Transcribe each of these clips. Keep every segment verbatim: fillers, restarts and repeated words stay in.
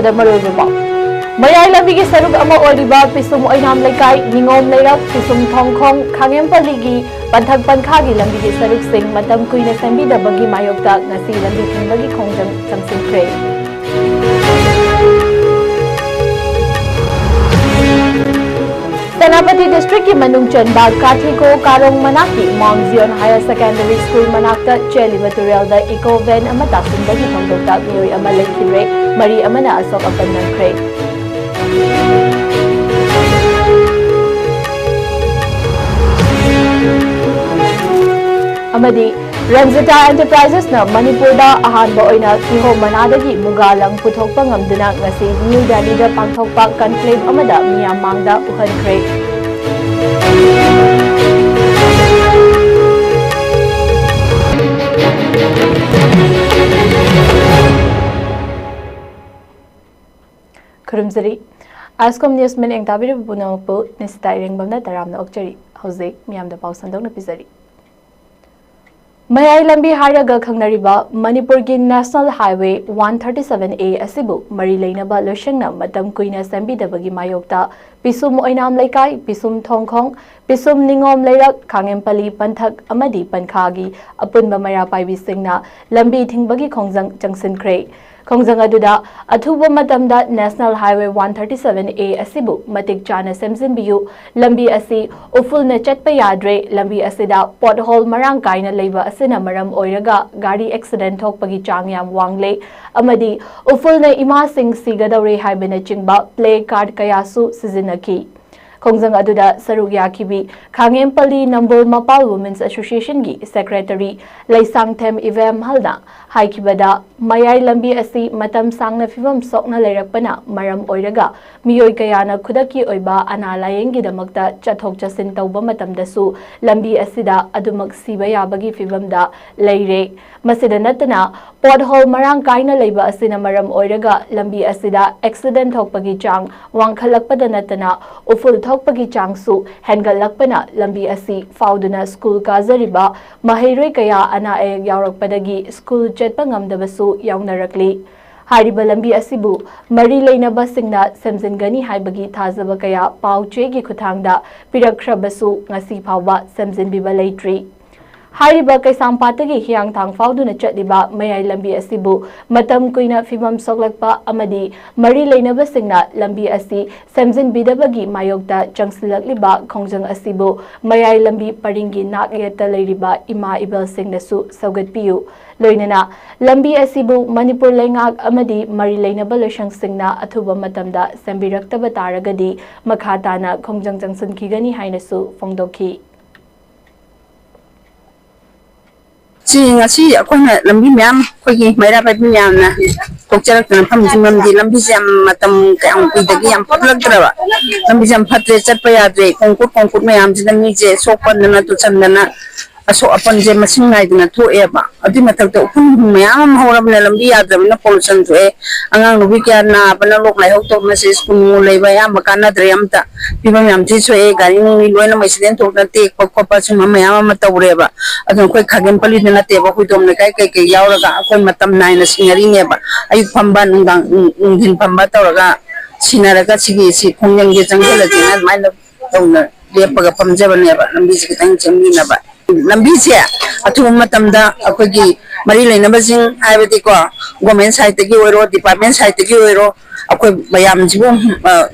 ꯗ ꯃꯔꯨꯑꯣꯏꯕ ꯄꯥꯎ꯫ ꯃꯌꯥꯏ ꯂꯝꯕꯤꯒꯤ ꯁꯔꯨꯛ ꯑꯃ ꯑꯣꯏꯔꯤꯕ ꯄꯤꯁꯨꯝ ꯑꯣꯏꯅꯥꯝ ꯂꯩꯀꯥꯏ, ꯅꯤꯉꯣꯝ ꯂꯩꯔꯛ, ꯄꯤꯁꯨꯝ ꯊꯣꯡꯈꯣꯡ, ꯈꯥꯉꯦꯝꯄꯜꯂꯤꯒꯤ ꯄꯟꯊꯛ ꯄꯟꯈꯥꯒꯤ ꯂꯝꯕꯤꯒꯤ ꯁꯔꯨꯛꯁꯤꯡ ꯃꯇꯝ ꯀꯨꯏꯅ ꯁꯦꯝꯕꯤꯗꯕꯒꯤ ꯃꯥꯌꯣꯛꯇ ꯉꯁꯤ ꯂꯝꯕꯤ ꯊꯤꯡꯕꯒꯤ ꯈꯣꯡꯖꯪ ꯆꯪꯁꯤꯟꯈ꯭ꯔꯦ꯫ ꯁꯦꯅꯥꯄꯇꯤ ꯗꯤꯁꯇ꯭ꯔꯤꯛꯀꯤ ꯃꯅꯨꯡ ꯆꯟꯕ ꯀꯥꯊꯤꯀꯣ ꯀꯥꯔꯣꯡ ꯃꯅꯥꯛꯀꯤ Mount Zion Higher Secondary School ꯃꯅꯥꯛꯇ ꯆꯦꯜꯂꯤꯕ ꯇꯨꯔꯦꯜꯗ ꯏꯀꯣ ꯚꯦꯟ ꯑꯃ ꯇꯥꯁꯤꯟꯕꯒꯤ ꯊꯧꯗꯣꯛꯇ ꯃꯤꯑꯣꯏ ꯑꯃ ꯂꯩꯈꯤꯗ꯭ꯔꯦ, ꯃꯔꯤ ꯑꯃꯅ ꯑꯁꯣꯛ ꯑꯄꯟ ꯅꯪꯈ꯭ꯔꯦ꯫ ꯑꯃꯗꯤ ꯔꯟꯖꯤꯇꯥ ꯑꯦꯟꯇꯔꯄ꯭ꯔꯥꯏꯖꯦꯁꯅ ꯃꯅꯤꯄꯨꯔꯗ ꯑꯍꯥꯟꯕ ꯑꯣꯏꯅ ꯀꯤꯍꯣꯝ ꯃꯅꯥꯗꯒꯤ ꯃꯨꯒꯥ ꯂꯪ ꯄꯨꯊꯣꯛꯄ ꯉꯝꯗꯨꯅ ꯉꯁꯤ ꯅ꯭ꯌꯨ ꯗꯦꯜꯂꯤꯗ ꯄꯥꯡꯊꯣꯛꯄ ꯀꯟꯀ꯭ꯂꯦꯚ ꯑꯃꯗ ꯃꯤꯌꯥꯝ ꯃꯥꯡꯗ ꯎꯍꯟꯈ꯭ꯔꯦ꯫ ꯈꯨꯔꯨꯝꯖꯔꯤ꯫ ꯑꯥꯏꯁꯀꯣꯝ ꯅ꯭ꯌꯨꯁ ꯃꯤꯠꯌꯦꯡ ꯇꯥꯕꯤꯔꯤꯕ ꯄꯨꯝꯅꯃꯛꯄꯨ ꯅꯤꯁꯤꯇꯥ ꯏꯔꯦꯡꯕꯝꯅ ꯇꯔꯥꯝꯅ ꯑꯣꯛꯆꯔꯤ꯫ ꯍꯧꯖꯤꯛ ꯃꯤꯌꯥꯝꯗ ꯄꯥꯎ ꯁꯟꯗꯣꯛꯅ ꯄꯤꯖꯔꯤ꯫ ꯃꯌꯥꯏ ꯂꯝꯕꯤ ꯍꯥꯏꯔꯒ ꯈꯪꯅꯔꯤꯕ ꯃꯅꯤꯄꯨꯔꯒꯤ National Highway one thirty seven A ꯑꯁꯤꯕꯨ ꯃꯔꯤ ꯂꯩꯅꯕ ꯂꯣꯏꯁꯪꯅ ꯃꯇꯝ ꯀꯨꯏꯅ ꯁꯦꯝꯕꯤꯗꯕꯒꯤ ꯃꯥꯌꯣꯛꯇ ꯄꯤꯁꯨꯝ ꯑꯣꯏꯅꯥꯝ ꯂꯩꯀꯥꯏ, ꯄꯤꯁꯨꯝ ꯊꯣꯡꯈꯣꯡ, ꯄꯤꯁꯨꯝ ꯅꯤꯉꯣꯝ ꯂꯩꯔꯛ, ꯈꯥꯉꯦꯝꯄꯜꯂꯤ ꯄꯟꯊꯛ ꯑꯃꯗꯤ ꯄꯟꯈꯥꯒꯤ ꯑꯄꯨꯟꯕ ꯃꯩꯔꯥ ꯄꯥꯏꯕꯤꯁꯤꯡꯅ ꯂꯝꯕꯤ ꯊꯤꯡꯕꯒꯤ ꯈꯣꯡꯖꯪ ꯆꯪꯁꯤꯟꯈ꯭ꯔꯦ꯫ ꯈꯣꯡꯖꯪ ꯑꯗꯨꯗ ꯑꯊꯨꯕ ꯃꯇꯝꯗ National Highway one thirty seven A ꯑꯁꯤꯕꯨ ꯃꯇꯤꯛ ꯆꯥꯅ ꯁꯦꯝꯖꯤꯟꯕꯤꯌꯨ, ꯂꯝꯕꯤ ꯑꯁꯤ ꯎꯐꯨꯜꯅ ꯆꯠꯄ ꯌꯥꯗ꯭ꯔꯦ, ꯂꯝꯕꯤ ꯑꯁꯤꯗ ꯄꯣꯠꯍꯣꯜ ꯃꯔꯥꯡ ꯀꯥꯏꯅ ꯂꯩꯕ ꯑꯁꯤꯅ ꯃꯔꯝ ꯑꯣꯏꯔꯒ ꯒꯥꯔꯤ ꯑꯦꯛꯁꯤꯗꯦꯟ ꯊꯣꯛꯄꯒꯤ ꯆꯥꯡ ꯌꯥꯝ ꯋꯥꯡꯂꯦ ꯑꯃꯗꯤ ꯎꯐꯨꯜꯅ ꯏꯃꯥꯁꯤꯡ ꯁꯤꯒꯗꯧꯔꯦ ꯍꯥꯏꯕꯅꯆꯤꯡꯕ ꯄ꯭ꯂꯦ ꯀꯥꯔꯗ ꯀꯌꯥꯁꯨ ꯁꯤꯖꯤꯟꯅꯈꯤ꯫ ꯈꯣꯡꯖꯪ ꯑꯗꯨꯗ ꯁꯔꯨꯛ ꯌꯥꯈꯤꯕꯤ ꯈꯥꯉꯦꯝꯄꯜꯂꯤ ꯅꯝꯕꯣꯜ ꯃꯄꯥꯜ Women's Associationꯒꯤ Secretary ꯂꯩꯁꯥꯡꯊꯦꯝ ꯏꯕꯦꯝꯍꯜꯅ ꯍꯥꯏꯈꯤꯕꯗ, ꯃꯌꯥꯏ ꯂꯝꯕꯤ ꯑꯁꯤ ꯃꯇꯝ ꯁꯥꯡꯅ ꯐꯤꯕꯝ ꯁꯣꯛꯅ ꯂꯩꯔꯛꯄꯅ ꯃꯔꯝ ꯑꯣꯏꯔꯒ ꯃꯤꯑꯣꯏ ꯀꯌꯥꯅ ꯈꯨꯗꯛꯀꯤ ꯑꯣꯏꯕ ꯑꯅꯥ ꯂꯥꯌꯦꯡꯒꯤꯗꯃꯛꯇ ꯆꯠꯊꯣꯛ ꯆꯠꯁꯤꯟ ꯇꯧꯕ ꯃꯇꯝꯗꯁꯨ ꯂꯝꯕꯤ ꯑꯁꯤꯗ ꯑꯗꯨꯃꯛ ꯁꯤꯕ ꯌꯥꯕꯒꯤ ꯐꯤꯕꯝꯗ ꯂꯩꯔꯦ꯫ ꯃꯁꯤꯗ ꯅꯠꯇꯅ, ꯄꯣꯠꯍꯣꯜ ꯃꯔꯥꯡ ꯀꯥꯏꯅ ꯂꯩꯕ ꯑꯁꯤꯅ ꯃꯔꯝ ꯑꯣꯏꯔꯒ ꯂꯝꯕꯤ ꯑꯁꯤꯗ ꯑꯦꯛꯁꯤꯗꯦꯟ ꯊꯣꯛꯄꯒꯤ ꯆꯥꯡ ꯋꯥꯡꯈꯠꯂꯛꯄꯗ ꯅꯠꯇꯅ ꯎꯐꯨꯜ ꯊꯣꯛꯄꯒꯤ ꯆꯥꯡꯁꯨ ꯍꯦꯟꯒꯠꯂꯛꯄꯅ ꯂꯝꯕꯤ ꯑꯁꯤ ꯐꯥꯎꯗꯨꯅ ꯁ꯭ꯀꯨꯜ ꯀꯥꯖꯔꯤꯕ ꯃꯍꯩꯔꯣꯏ ꯀꯌꯥ ꯑꯅꯥ ꯑꯌꯦꯛ ꯌꯥꯎꯔꯛꯄꯗꯒꯤ ꯁ꯭ꯀꯨꯜ ꯆꯠꯄ ꯉꯝꯗꯕꯁꯨ ꯌꯥꯎꯅꯔꯛꯂꯤ꯫ ꯍꯥꯏꯔꯤꯕ ꯂꯝꯕꯤ ꯑꯁꯤꯕꯨ ꯃꯔꯤ ꯂꯩꯅꯕꯁꯤꯡꯅ ꯁꯦꯝꯖꯤꯟꯒꯅꯤ ꯍꯥꯏꯕꯒꯤ ꯊꯥꯖꯕ ꯀꯌꯥ ꯄꯥꯎ ꯆꯦꯒꯤ ꯈꯨꯠꯊꯥꯡꯗ ꯄꯤꯔꯛꯈ꯭ꯔꯕꯁꯨ ꯉꯁꯤ ꯐꯥꯎꯕ ꯁꯦꯝꯖꯤꯟꯕꯤꯕ ꯂꯩꯇ꯭ꯔꯤ꯫ ꯍꯥꯏꯔꯤꯕ ꯀꯩꯁꯥꯝꯄꯥꯠꯇꯒꯤ ꯍꯤꯌꯥꯡꯊꯥꯡ ꯐꯥꯎꯗꯨꯅ ꯆꯠꯂꯤꯕ ꯃꯌꯥꯏ ꯂꯝꯕꯤ ꯑꯁꯤꯕꯨ ꯃꯇꯝ ꯀꯨꯏꯅ ꯐꯤꯕꯝ ꯁꯣꯛꯂꯛꯄ ꯑꯃꯗꯤ ꯃꯔꯤ ꯂꯩꯅꯕꯁꯤꯡꯅ ꯂꯝꯕꯤ ꯑꯁꯤ ꯁꯦꯝꯖꯤꯟꯕꯤꯗꯕꯒꯤ ꯃꯥꯌꯣꯛꯇ ꯆꯪꯁꯤꯜꯂꯛꯂꯤꯕ ꯈꯣꯡꯖꯪ ꯑꯁꯤꯕꯨ ꯃꯌꯥꯏ ꯂꯝꯕꯤ ꯄꯔꯤꯡꯒꯤ ꯅꯥꯛ ꯌꯦꯠꯇ ꯂꯩꯔꯤꯕ ꯏꯃꯥ ꯏꯕꯦꯜꯁꯤꯡꯅꯁꯨ ꯁꯧꯒꯠꯄꯤꯌꯨ꯫ ꯂꯣꯏꯅꯅ ꯂꯝꯕꯤ ꯑꯁꯤꯕꯨ ꯃꯅꯤꯄꯨꯔ ꯂꯩꯉꯥꯛ ꯑꯃꯗꯤ ꯃꯔꯤ ꯂꯩꯅꯕ ꯂꯣꯏꯁꯪꯁꯤꯡꯅ ꯑꯊꯨꯕ ꯃꯇꯝꯗ ꯁꯦꯝꯕꯤꯔꯛꯇꯕ ꯇꯥꯔꯒꯗꯤ ꯃꯈꯥ ꯇꯥꯅ ꯈꯣꯡꯖꯪ ꯆꯪꯁꯤꯟꯈꯤꯒꯅꯤ ꯍꯥꯏꯅꯁꯨ ꯐꯣꯡꯗꯣꯛꯈꯤ꯫ ꯁꯤ ꯉꯁꯤ ꯑꯩꯈꯣꯏꯅ ꯂꯝꯕꯤ ꯃꯌꯥꯝ ꯑꯩꯈꯣꯏꯒꯤ ꯃꯩꯔꯥ ꯄꯥꯏꯕꯤ ꯃꯌꯥꯝꯅ ꯊꯣꯛꯆꯔꯛꯇꯅ ꯐꯝꯃꯤꯁꯤ ꯃꯔꯝꯗꯤ ꯂꯝꯕꯤꯁꯦ ꯌꯥꯝ ꯃꯇꯝ ꯀꯌꯥꯝ ꯀꯨꯏꯗꯒꯤ ꯌꯥꯝ ꯐꯠꯂꯛꯇ꯭ꯔꯕ, ꯂꯝꯕꯤꯁꯦ ꯌꯥꯝ ꯐꯠꯇ꯭ꯔꯦ, ꯆꯠꯄ ꯌꯥꯗ꯭ꯔꯦ, ꯈꯣꯡꯀꯨꯠ ꯈꯣꯡꯀꯨꯠ ꯃꯌꯥꯝꯁꯤꯅ ꯃꯤꯁꯦ ꯁꯣꯛꯄꯟꯗꯅ ꯇꯨꯁꯟꯗꯅ ꯑꯁꯣꯛ ꯑꯄꯟꯁꯦ ꯃꯁꯤꯡ ꯅꯥꯏꯗꯅ ꯊꯣꯛꯑꯦꯕ꯫ ꯑꯗꯨꯏ ꯃꯊꯛꯇ ꯎꯐꯨꯟ ꯃꯌꯥꯝ ꯑꯃ ꯍꯧꯔꯕꯅꯤꯅ ꯂꯝꯕꯤ ꯌꯥꯗ꯭ꯔꯕꯅꯤꯅ pollution ꯊꯣꯛꯑꯦ꯫ ꯑꯉꯥꯡ ꯅꯨꯕꯤ ꯀꯌꯥ ꯅꯥꯕꯅ ꯂꯣꯛ ꯂꯥꯏꯍꯧ ꯇꯧꯕꯅ ꯁꯤ ꯁ꯭ꯀꯨꯜ ꯅꯨꯡ ꯂꯩꯕ ꯑꯌꯥꯝꯕ ꯀꯥꯟꯅꯗ꯭ꯔꯦ ꯑꯝꯇ꯫ ꯐꯤꯕꯝ ꯌꯥꯝ ꯊꯤ ꯁꯣꯛꯑꯦ꯫ ꯒꯥꯔꯤ ꯅꯨꯡꯂꯤ ꯂꯣꯏꯅꯃꯛ ꯑꯦꯛꯁꯤꯗꯦꯟ ꯊꯣꯛꯇꯅ ꯇꯦꯛꯄ ꯈꯣꯠꯄ ꯁꯨꯝꯕ ꯃꯌꯥꯝ ꯑꯃ ꯇꯧꯔꯦꯕ꯫ ꯑꯗꯨꯅ ꯑꯩꯈꯣꯏ ꯈꯥꯒꯦꯝ ꯄꯜꯂꯤꯗ ꯅꯠꯇꯦꯕ, ꯍꯨꯏꯗꯣꯝ ꯂꯩꯀꯥꯏ ꯀꯩꯀꯩ ꯌꯥꯎꯔꯒ ꯑꯩꯈꯣꯏ ꯃꯇꯝ ꯅꯥꯏꯅ ꯁꯤꯟꯅꯔꯤꯅꯦꯕ꯫ ꯑꯌꯨꯛ ꯐꯝꯕ, ꯅꯨꯡꯗꯥꯡ ꯅꯨꯡꯊꯤꯟ ꯐꯝꯕ ꯇꯧꯔꯒ ꯁꯤꯟꯅꯔꯒ ꯁꯤꯒꯤ ꯁꯤ ꯈꯣꯡꯖꯪꯁꯦ ꯆꯪꯁꯤꯜꯂꯁꯦꯅ ꯑꯗꯨꯃꯥꯏꯅ ꯇꯧꯅ ꯂꯦꯞꯄꯒ ꯐꯝꯖꯕꯅꯦꯕ, ꯂꯝꯕꯤꯁꯦ ꯈꯤꯇꯪ ꯁꯦꯝꯕꯤꯅꯕ꯫ ꯂꯝꯕꯤꯁꯦ ꯑꯊꯨꯕ ꯃꯇꯝꯗ ꯑꯩꯈꯣꯏꯒꯤ ꯃꯔꯤ ꯂꯩꯅꯕꯁꯤꯡ ꯍꯥꯏꯕꯗꯤꯀꯣ, government sideꯇꯒꯤ ꯑꯣꯏꯔꯣ, department sideꯇꯒꯤ ꯑꯣꯏꯔꯣ, ꯑꯩꯈꯣꯏ ꯃꯌꯥꯝꯁꯤꯕꯨ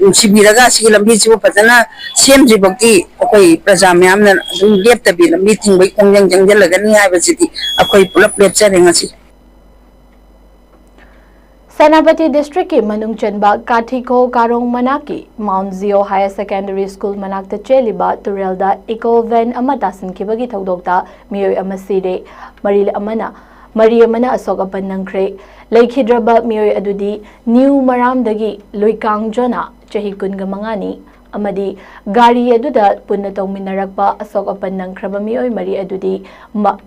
ꯅꯨꯡꯁꯤꯕꯤꯔꯒ ꯁꯤꯒꯤ ꯂꯝꯕꯤꯁꯤꯕꯨ ꯐꯖꯅ ꯁꯦꯝꯗ꯭ꯔꯤꯐꯥꯎꯗꯤ ꯑꯩꯈꯣꯏ ꯄ꯭ꯔꯖꯥ ꯃꯌꯥꯝꯅ ꯑꯗꯨꯝ ꯂꯦꯞꯇꯕꯤ ꯂꯝꯕꯤ ꯊꯤꯡꯕꯒꯤ ꯈꯣꯡꯖꯪ ꯆꯪꯁꯤꯜꯂꯒꯅꯤ ꯍꯥꯏꯕꯁꯤꯗꯤ ꯑꯩꯈꯣꯏ ꯄꯨꯂꯞ ꯂꯦꯞꯆꯔꯦ ꯉꯁꯤ꯫ ꯁꯦꯅꯥꯄꯇꯤ districtꯀꯤ ꯃꯅꯨꯡ ꯆꯟꯕ ꯀꯥꯊꯤꯈꯣ ꯀꯥꯔꯣꯡ ꯃꯅꯥꯛꯀꯤ Mount Zio Higher Secondary School ꯃꯅꯥꯛꯇ ꯆꯦꯜꯂꯤꯕ ꯇꯨꯔꯦꯜꯗ eco van ꯑꯃ ꯇꯥꯁꯤꯟꯈꯤꯕꯒꯤ ꯊꯧꯗꯣꯛꯇ ꯃꯤꯑꯣꯏ ꯑꯃ ꯁꯤꯔꯦ, ꯃꯔꯤ ꯑꯃꯅ ꯃꯔꯤ ꯑꯃꯅ ꯑꯁꯣꯛ ꯑꯄꯟ ꯅꯪꯈ꯭ꯔꯦ꯫ ꯂꯩꯈꯤꯗ꯭ꯔꯕ ꯃꯤꯑꯣꯏ ꯑꯗꯨꯗꯤ ꯅ꯭ꯌꯨ ꯃꯔꯥꯝꯗꯒꯤ ꯂꯨꯏꯀꯥꯡ ꯖꯣꯅꯥ, ꯆꯍꯤ ꯀꯨꯟꯒ ꯃꯉꯥꯅꯤ, ꯑꯃꯗꯤ ꯒꯥꯔꯤ ꯑꯗꯨꯗ ꯄꯨꯟꯅ ꯇꯣꯡꯃꯤꯟꯅꯔꯛꯄ ꯑꯁꯣꯛ ꯑꯄꯟ ꯅꯪꯈ꯭ꯔꯕ ꯃꯤꯑꯣꯏ ꯃꯔꯤ ꯑꯗꯨꯗꯤ ꯃ-,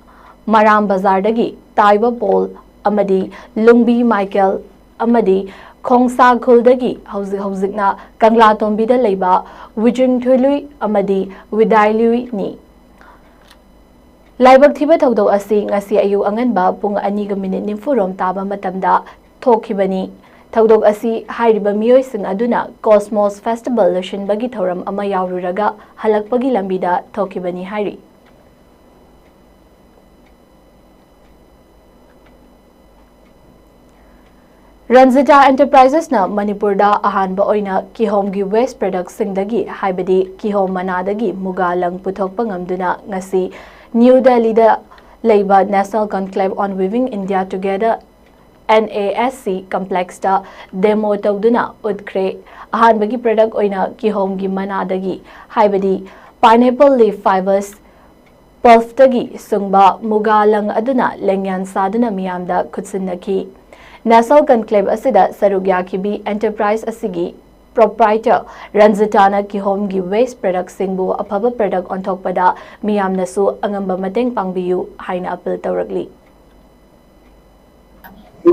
ꯃꯔꯥꯝ ꯕꯖꯥꯔꯗꯒꯤ ꯇꯥꯏꯕ ꯄꯣꯜ ꯑꯃꯗꯤ ꯂꯨꯡꯕꯤ ꯃꯥꯏꯀꯦꯜ ꯑꯃꯗꯤ ꯈꯣꯡꯁꯥꯈꯨꯜꯗꯒꯤ ꯍꯧꯖꯤꯛ ꯍꯧꯖꯤꯛꯅ ꯀꯪꯂꯥꯇꯣꯝꯕꯤꯗ ꯂꯩꯕ ꯋꯤꯖꯤꯡ ꯊꯨꯏꯂꯨꯏ ꯑꯃꯗꯤ ꯋꯤꯗꯥꯏ ꯂꯨꯏꯅꯤ꯫ ꯂꯥꯏꯕꯛ ꯊꯤꯕ ꯊꯧꯗꯣꯛ ꯑꯁꯤ ꯉꯁꯤ ꯑꯌꯨꯛ ꯑꯉꯟꯕ ꯄꯨꯡ ꯑꯅꯤꯒ ꯃꯤꯅꯤꯠ ꯅꯤꯐꯨ ꯔꯣꯝ ꯇꯥꯕ ꯃꯇꯝꯗ ꯊꯣꯛꯈꯤꯕꯅꯤ꯫ ꯊꯧꯗꯣꯛ ꯑꯁꯤ ꯍꯥꯏꯔꯤꯕ ꯃꯤꯑꯣꯏꯁꯤꯡ ꯑꯗꯨꯅ ꯀꯣꯁꯃꯣꯁ ꯐꯦꯁꯇꯤꯚꯦꯜ ꯂꯣꯏꯁꯤꯟꯕꯒꯤ ꯊꯧꯔꯝ ꯑꯃ ꯌꯥꯎꯔꯨꯔꯒ ꯍꯜꯂꯛꯄꯒꯤ ꯂꯝꯕꯤꯗ ꯊꯣꯛꯈꯤꯕꯅꯤ ꯍꯥꯏꯔꯤ꯫ ꯔꯟꯖꯤꯇꯥ ꯑꯦꯟꯇꯔꯄ꯭ꯔꯥꯏꯖꯦꯁꯅ ꯃꯅꯤꯄꯨꯔꯗ ꯑꯍꯥꯟꯕ ꯑꯣꯏꯅ ꯀꯤꯍꯣꯝꯒꯤ ꯋꯦꯁ ꯄ꯭ꯔꯗꯛꯁꯤꯡꯗꯒꯤ, ꯍꯥꯏꯕꯗꯤ ꯀꯤꯍꯣꯝ ꯃꯅꯥꯗꯒꯤ ꯃꯨꯒꯥ ꯂꯪ ꯄꯨꯊꯣꯛꯄ ꯉꯝꯗꯨꯅ ꯉꯁꯤ ꯅ꯭ꯌꯨ ꯗꯦꯜꯂꯤꯗ ꯂꯩꯕ National Conclave on Weaving India Together, NASC complex ꯇ demo ꯇꯧꯗꯨꯅ ꯎꯠꯈ꯭ꯔꯦ꯫ ꯑꯍꯥꯟꯕꯒꯤ ꯄ꯭ꯔꯗꯛ ꯑꯣꯏꯅ ꯀꯤꯍꯣꯝꯒꯤ ꯃꯅꯥꯗꯒꯤ, ꯍꯥꯏꯕꯗꯤ pineapple leaf fibres, pulpꯇꯒꯤ ꯁꯨꯡꯕ ꯃꯨꯒꯥ ꯂꯪ ꯑꯗꯨꯅ ꯂꯦꯡꯌꯥꯟ ꯁꯥꯗꯨꯅ ꯃꯤꯌꯥꯝꯗ ꯈꯨꯠꯁꯤꯟꯅꯈꯤ꯫ National Conclave ꯑꯁꯤꯗ ꯁꯔꯨꯛ ꯌꯥꯈꯤꯕꯤ ꯑꯦꯟꯇꯔꯄ꯭ꯔꯥꯏꯖ ꯑꯁꯤꯒꯤ proprietor ꯔꯟꯖꯤꯇꯥꯅ ꯀꯤꯍꯣꯝꯒꯤ ꯋꯦꯁ ꯄ꯭ꯔꯗꯛꯁꯤꯡꯕꯨ ꯑꯐꯕ ꯄ꯭ꯔꯗꯛ ꯑꯣꯟꯊꯣꯛꯄꯗ ꯃꯤꯌꯥꯝꯅꯁꯨ ꯑꯉꯝꯕ ꯃꯇꯦꯡ ꯄꯥꯡꯕꯤꯌꯨ ꯍꯥꯏꯅ ꯑꯄꯤꯜ ꯇꯧꯔꯛꯂꯤ꯫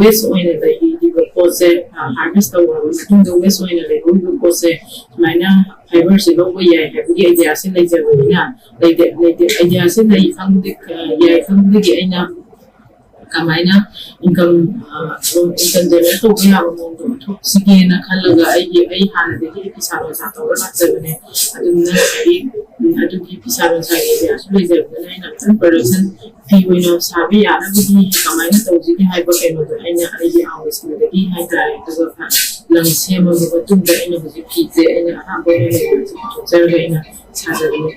ꯋꯦꯁ ꯑꯣꯏꯅ ꯂꯩꯔꯤꯕ ꯄꯣꯠꯁꯦ, ꯍꯥꯔꯚꯦꯁ ꯇꯧꯔꯕ ꯃꯇꯨꯡꯗ ꯋꯦꯁ ꯑꯣꯏꯅ ꯂꯩꯍꯧꯔꯤꯕ ꯄꯣꯠꯁꯦ ꯁꯨꯃꯥꯏꯅ ꯐꯥꯏꯕꯔꯁꯦ ꯂꯧꯕ ꯌꯥꯏ ꯍꯥꯏꯕꯒꯤ ꯑꯥꯏꯗꯤꯌꯥꯁꯦ ꯂꯩꯖꯕꯅꯤꯅ, ꯂꯩꯇꯦ, ꯂꯩꯇꯦ, ꯑꯥꯏꯗꯤꯌꯥꯁꯦ ꯂꯩ ꯈꯪꯕꯗꯤ, ꯌꯥꯏ ꯈꯪꯕꯗꯒꯤ ꯑꯩꯅ ꯀꯃꯥꯏꯅ ꯏꯟꯀꯝ, ꯏꯟꯀꯝ ꯖꯦꯅꯦꯔꯦꯠ ꯇꯧꯕ ꯌꯥꯕ ꯃꯑꯣꯡꯗ ꯑꯣꯟꯊꯣꯛꯁꯤꯒꯦꯅ ꯈꯜꯂꯒ ꯑꯩꯒꯤ, ꯑꯩ ꯍꯥꯟꯅꯗꯒꯤ ꯐꯤꯁꯥ ꯂꯣꯟꯁꯥ ꯇꯧꯔ ꯂꯥꯛꯆꯕꯅꯦ꯫ ꯑꯗꯨꯅ ꯑꯩ, ꯎꯝ, ꯑꯗꯨꯒꯤ ꯐꯤꯁꯥ ꯂꯣꯟꯁꯥꯒꯤ ꯑꯥꯏꯗꯤꯌꯥꯁꯨ ꯂꯩꯖꯕꯅꯤꯅ ꯑꯩꯅ ꯑꯗꯨꯝ ꯄ꯭ꯔꯗꯛꯁꯟ ꯐꯤ ꯑꯣꯏꯅ ꯁꯥꯕ ꯌꯥꯅꯕꯒꯤ ꯀꯃꯥꯏꯅ ꯇꯧꯁꯤꯒꯦ ꯍꯥꯏꯕ ꯀꯩꯅꯣꯗꯣ ꯑꯩꯅ ꯑꯩꯒꯤ ꯑꯥꯎ ꯁ꯭ꯀꯨꯜꯗꯒꯤ ꯍꯥꯏꯇꯥꯔꯦ꯫ ꯑꯗꯨꯒ ꯂꯪ ꯁꯦꯝꯃꯕ ꯃꯇꯨꯡꯗ ꯑꯩꯅ ꯍꯧꯖꯤꯛ ꯐꯤꯁꯦ ꯑꯩꯅ ꯑꯍꯥꯟꯕ ꯑꯣꯏꯅ ꯂꯩꯕꯁꯦ ꯄꯨꯊꯣꯛꯆꯔꯒ ꯑꯩꯅ ꯁꯥꯖꯕꯅꯤ꯫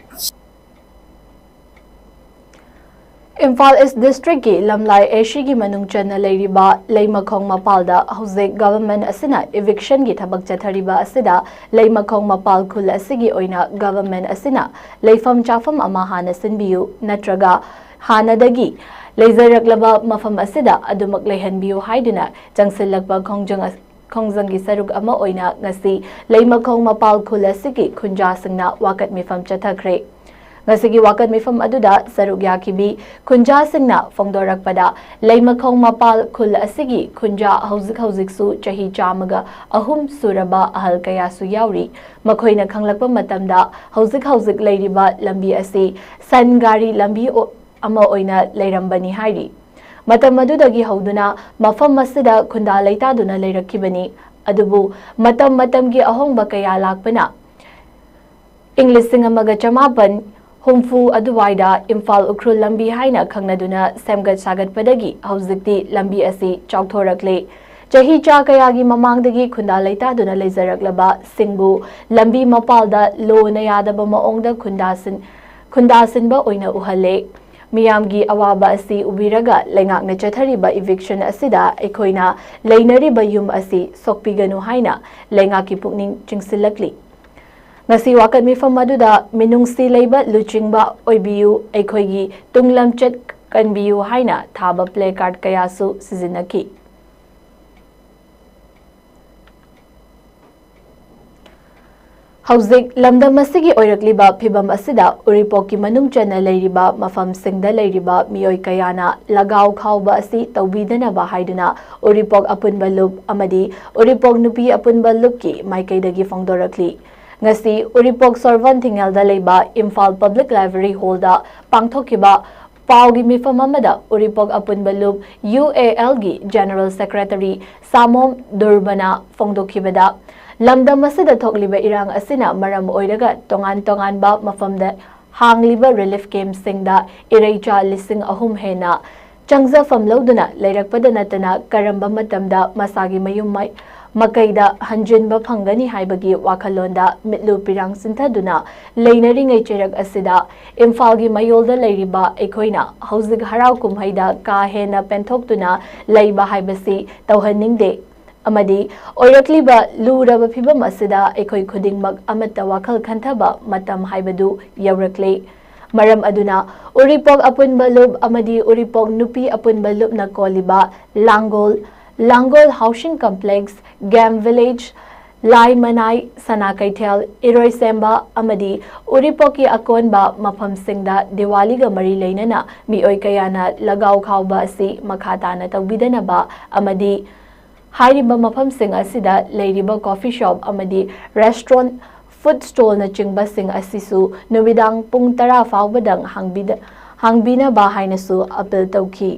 ꯏꯝꯐꯥꯜ ꯏꯁ ꯗꯤꯁꯇ꯭ꯔꯤꯛꯀꯤ ꯂꯝꯂꯥꯏ ꯑꯦꯁꯤꯒꯤ ꯃꯅꯨꯡ ꯆꯟꯅ ꯂꯩꯔꯤꯕ ꯂꯩꯃꯈꯣꯡ ꯃꯄꯥꯜꯗ ꯍꯧꯖꯤꯛ ꯒꯚꯔꯟꯃꯦꯟꯠ ꯑꯁꯤꯅ ꯏꯚꯤꯛꯁꯟꯒꯤ ꯊꯕꯛ ꯆꯠꯊꯔꯤꯕ ꯑꯁꯤꯗ ꯂꯩꯃꯈꯣꯡ ꯃꯄꯥꯜ ꯈꯨꯜ ꯑꯁꯤꯒꯤ ꯑꯣꯏꯅ ꯒꯚꯔꯟꯃꯦꯟꯠ ꯑꯁꯤꯅ ꯂꯩꯐꯝ ꯆꯥꯐꯝ ꯑꯃ ꯍꯥꯟꯅ ꯁꯤꯟꯕꯤꯌꯨ ꯅꯠꯇ꯭ꯔꯒ ꯍꯥꯟꯅꯗꯒꯤ ꯂꯩꯖꯔꯛꯂꯕ ꯃꯐꯝ ꯑꯁꯤꯗ ꯑꯗꯨꯃꯛ ꯂꯩꯍꯟꯕꯤꯌꯨ ꯍꯥꯏꯗꯨꯅ ꯆꯪꯁꯤꯜꯂꯛꯄ ꯈꯣꯡꯖꯪ ꯑꯁ-, ꯈꯣꯡꯖꯪꯒꯤ ꯁꯔꯨꯛ ꯑꯃ ꯑꯣꯏꯅ ꯉꯁꯤ ꯂꯩꯃꯈꯣꯡ ꯃꯄꯥꯜ ꯈꯨꯜ ꯑꯁꯤꯒꯤ ꯈꯨꯟꯖꯥꯁꯤꯡꯅ ꯋꯥꯀꯠ ꯃꯤꯐꯝ ꯆꯠꯊꯈ꯭ꯔꯦ꯫ ꯉꯁꯤꯒꯤ ꯋꯥꯀꯠ ꯃꯤꯐꯝ ꯑꯗꯨꯗ ꯁꯔꯨꯛ ꯌꯥꯈꯤꯕꯤ ꯈꯨꯟꯖꯥꯁꯤꯡꯅ ꯐꯣꯡꯗꯣꯔꯛꯄꯗ, ꯂꯩꯃꯈꯣꯡ ꯃꯄꯥꯜ ꯈꯨꯜ ꯑꯁꯤꯒꯤ ꯈꯨꯟꯖꯥ ꯍꯧꯖꯤꯛ ꯍꯧꯖꯤꯛꯁꯨ ꯆꯍꯤ ꯆꯥꯝꯃꯒ ꯑꯍꯨꯝ ꯁꯨꯔꯕ ꯑꯍꯜ ꯀꯌꯥꯁꯨ ꯌꯥꯎꯔꯤ꯫ ꯃꯈꯣꯏꯅ ꯈꯪꯂꯛꯄ ꯃꯇꯝꯗ, ꯍꯧꯖꯤꯛ ꯍꯧꯖꯤꯛ ꯂꯩꯔꯤꯕ ꯂꯝꯕꯤ ꯑꯁꯤ ꯁꯟ ꯒꯥꯔꯤ ꯂꯝꯕꯤ ꯑꯣ-, ꯑꯃ ꯑꯣꯏꯅ ꯂꯩꯔꯝꯕꯅꯤ ꯍꯥꯏꯔꯤ꯫ ꯃꯇꯝ ꯑꯗꯨꯗꯒꯤ ꯍꯧꯗꯨꯅ ꯃꯐꯝ ꯑꯁꯤꯗ ꯈꯨꯟꯗꯥ ꯂꯩꯇꯥꯗꯨꯅ ꯂꯩꯔꯛꯈꯤꯕꯅꯤ꯫ ꯑꯗꯨꯕꯨ ꯃꯇꯝ ꯃꯇꯝꯒꯤ ꯑꯍꯣꯡꯕ ꯀꯌꯥ ꯂꯥꯛꯄꯅ ꯏꯪ ꯂꯤꯁꯤꯡ ꯑꯃꯒ ꯆꯃꯥꯄꯟ ꯍꯨꯝꯐꯨ ꯑꯗꯨꯋꯥꯏꯗ ꯏꯝꯐꯥꯜ ꯎꯈ꯭ꯔꯨꯜ ꯂꯝꯕꯤ ꯍꯥꯏꯅ ꯈꯪꯅꯗꯨꯅ ꯁꯦꯝꯒꯠ ꯁꯥꯒꯠꯄꯗꯒꯤ ꯍꯧꯖꯤꯛꯇꯤ ꯂꯝꯕꯤ ꯑꯁꯤ ꯆꯥꯎꯊꯣꯔꯛꯂꯦ꯫ ꯆꯍꯤ ꯆꯥ ꯀꯌꯥꯒꯤ ꯃꯃꯥꯡꯗꯒꯤ ꯈꯨꯟꯗꯥ ꯂꯩꯇꯥꯗꯨꯅ ꯂꯩꯖꯔꯛꯂꯕ ꯁꯤꯡꯕꯨ ꯂꯝꯕꯤ ꯃꯄꯥꯜꯗ ꯂꯣꯅ ꯌꯥꯗꯕ ꯃꯑꯣꯡꯗ ꯈꯨꯟꯗꯥꯁꯤꯟ-, ꯈꯨꯟꯗꯥꯁꯤꯟꯕ ꯑꯣꯏꯅ ꯎꯍꯜꯂꯦ꯫ ꯃꯤꯌꯥꯝꯒꯤ ꯑꯋꯥꯕ ꯑꯁꯤ ꯎꯕꯤꯔꯒ ꯂꯩꯉꯥꯛꯅ ꯆꯠꯊꯔꯤꯕ eviction ꯑꯁꯤꯗ ꯑꯩꯈꯣꯏꯅ ꯂꯩꯅꯔꯤꯕ ꯌꯨꯝ ꯑꯁꯤ ꯁꯣꯛꯄꯤꯒꯅꯨ ꯍꯥꯏꯅ ꯂꯩꯉꯥꯛꯀꯤ ꯄꯨꯛꯅꯤꯡ ꯆꯤꯡꯁꯤꯜꯂꯛꯂꯤ꯫ ꯉꯁꯤ ꯋꯥꯀꯠ ꯃꯤꯐꯝ ꯑꯗꯨꯗ ꯃꯤꯅꯨꯡꯁꯤ ꯂꯩꯕ ꯂꯨꯆꯤꯡꯕ ꯑꯣꯏꯕꯤꯌꯨ, ꯑꯩꯈꯣꯏꯒꯤ ꯇꯨꯡ ꯂꯝꯆꯠ ꯀꯟꯕꯤꯌꯨ ꯍꯥꯏꯅ ꯊꯥꯕ placard ꯀꯌꯥꯁꯨ ꯁꯤꯖꯤꯟꯅꯈꯤ꯫ ꯍꯧꯖꯤꯛ ꯂꯝꯗꯝ ꯑꯁꯤꯒꯤ ꯑꯣꯏꯔꯛꯂꯤꯕ ꯐꯤꯚꯝ ꯑꯁꯤꯗ ꯎꯔꯤꯄꯣꯛꯀꯤ ꯃꯅꯨꯡ ꯆꯟꯅ ꯂꯩꯔꯤꯕ ꯃꯐꯝꯁꯤꯡꯗ ꯂꯩꯔꯤꯕ ꯃꯤꯑꯣꯏ ꯀꯌꯥꯅ ꯂꯒꯥꯎ ꯈꯥꯎꯕ ꯑꯁꯤ ꯇꯧꯕꯤꯗꯅꯕ ꯍꯥꯏꯗꯨꯅ ꯎꯔꯤꯄꯣꯛ ꯑꯄꯨꯟꯕ ꯂꯨꯞ ꯑꯃꯗꯤ ꯎꯔꯤꯄꯣꯛ ꯅꯨꯄꯤ ꯑꯄꯨꯟꯕ ꯂꯨꯞꯀꯤ ꯃꯥꯏꯀꯩꯗꯒꯤ ꯐꯣꯡꯗꯣꯔꯛꯂꯤ꯫ ꯉꯁꯤ ꯎꯔꯤꯄꯣꯛ ꯁꯣꯔꯚꯟ ꯊꯤꯡꯉꯦꯜꯗ ꯂꯩꯕ ꯏꯝꯐꯥꯜ Public Library Hallꯗ ꯄꯥꯡꯊꯣꯛꯈꯤꯕ ꯄꯥꯎꯒꯤ ꯃꯤꯐꯝ ꯑꯃꯗ ꯎꯔꯤꯄꯣꯛ ꯑꯄꯨꯟꯕ ꯂꯨꯞ UALꯒꯤ General Secretary ꯁꯥꯃꯣꯝ ꯗꯨꯔꯕꯅ ꯐꯣꯡꯗꯣꯛꯈꯤꯕꯗ, ꯂꯝꯗꯝ ꯑꯁꯤꯗ ꯊꯣꯛꯂꯤꯕ ꯏꯔꯥꯡ ꯑꯁꯤꯅ ꯃꯔꯝ ꯑꯣꯏꯔꯒ ꯇꯣꯉꯥꯟ ꯇꯣꯉꯥꯟꯕ ꯃꯐꯝꯗ ꯍꯥꯡꯂꯤꯕ relief campꯁꯤꯡꯗ ꯏꯔꯩꯆꯥ ꯂꯤꯁꯤꯡ ꯑꯍꯨꯝ ꯍꯦꯟꯅ ꯆꯪꯖꯐꯝ ꯂꯧꯗꯨꯅ ꯂꯩꯔꯛꯄꯗ ꯅꯠꯇꯅ ꯀꯔꯝꯕ ꯃꯇꯝꯗ ꯃꯁꯥꯒꯤ ꯃꯌꯨꯝ ꯃ-, ꯃꯀꯩꯗ ꯍꯟꯖꯤꯟꯕ ꯐꯪꯒꯅꯤ ꯍꯥꯏꯕꯒꯤ ꯋꯥꯈꯜꯂꯣꯟꯗ ꯃꯤꯠꯂꯨ ꯄꯤꯔꯥꯡ ꯆꯤꯟꯊꯗꯨꯅ ꯂꯩꯅꯔꯤꯉꯩ ꯆꯩꯔꯛ ꯑꯁꯤꯗ ꯏꯝꯐꯥꯜꯒꯤ ꯃꯌꯣꯜꯗ ꯂꯩꯔꯤꯕ ꯑꯩꯈꯣꯏꯅ ꯍꯧꯖꯤꯛ ꯍꯔꯥꯎ ꯀꯨꯝꯍꯩꯗ ꯀꯥ ꯍꯦꯟꯅ ꯄꯦꯟꯊꯣꯛꯇꯨꯅ ꯂꯩꯕ ꯍꯥꯏꯕꯁꯤ ꯇꯧꯍꯟꯅꯤꯡꯗꯦ ꯑꯃꯗꯤ ꯑꯣꯏꯔꯛꯂꯤꯕ ꯂꯨꯔꯕ ꯐꯤꯚꯝ ꯑꯁꯤꯗ ꯑꯩꯈꯣꯏ ꯈꯨꯗꯤꯡꯃꯛ ꯑꯃꯠꯇ ꯋꯥꯈꯜ ꯈꯟꯊꯕ ꯃꯇꯝ ꯍꯥꯏꯕꯗꯨ ꯌꯧꯔꯛꯂꯦ꯫ ꯃꯔꯝ ꯑꯗꯨꯅ ꯎꯔꯤꯄꯣꯛ ꯑꯄꯨꯟꯕ ꯂꯨꯞ ꯑꯃꯗꯤ ꯎꯔꯤꯄꯣꯛ ꯅꯨꯄꯤ ꯑꯄꯨꯟꯕ ꯂꯨꯞꯅ ꯀꯣꯜꯂꯤꯕ ꯂꯥꯡꯒꯣꯜ, ꯂꯥꯡꯒꯣꯜ Housing Complex, Game Village, ꯂꯥꯏꯃꯅꯥꯏ, ꯁꯅꯥ ꯀꯩꯊꯦꯜ, ꯏꯔꯣꯏꯁꯦꯝꯕ ꯑꯃꯗꯤ ꯎꯔꯤꯄꯣꯛꯀꯤ ꯑꯀꯣꯟꯕ ꯃꯐꯝꯁꯤꯡꯗ ꯗꯤꯋꯥꯂꯤꯒ ꯃꯔꯤ ꯂꯩꯅꯅ ꯃꯤꯑꯣꯏ ꯀꯌꯥꯅ ꯂꯒꯥꯎ ꯈꯥꯎꯕ ꯑꯁꯤ ꯃꯈꯥ ꯇꯥꯅ ꯇꯧꯕꯤꯗꯅꯕ ꯑꯃꯗꯤ ꯍꯥꯏꯔꯤꯕ ꯃꯐꯝꯁꯤꯡ ꯑꯁꯤꯗ ꯂꯩꯔꯤꯕ coffee shop ꯑꯃꯗꯤ restaurant, food stallꯅꯆꯤꯡꯕꯁꯤꯡ ꯑꯁꯤꯁꯨ ꯅꯨꯃꯤꯗꯥꯡ ꯄꯨꯡ ꯇꯔꯥ ꯐꯥꯎꯕꯗꯪ ꯍꯥꯡꯕꯤꯗ-, ꯍꯥꯡꯕꯤꯅꯕ ꯍꯥꯏꯅꯁꯨ appeal ꯇꯧꯈꯤ꯫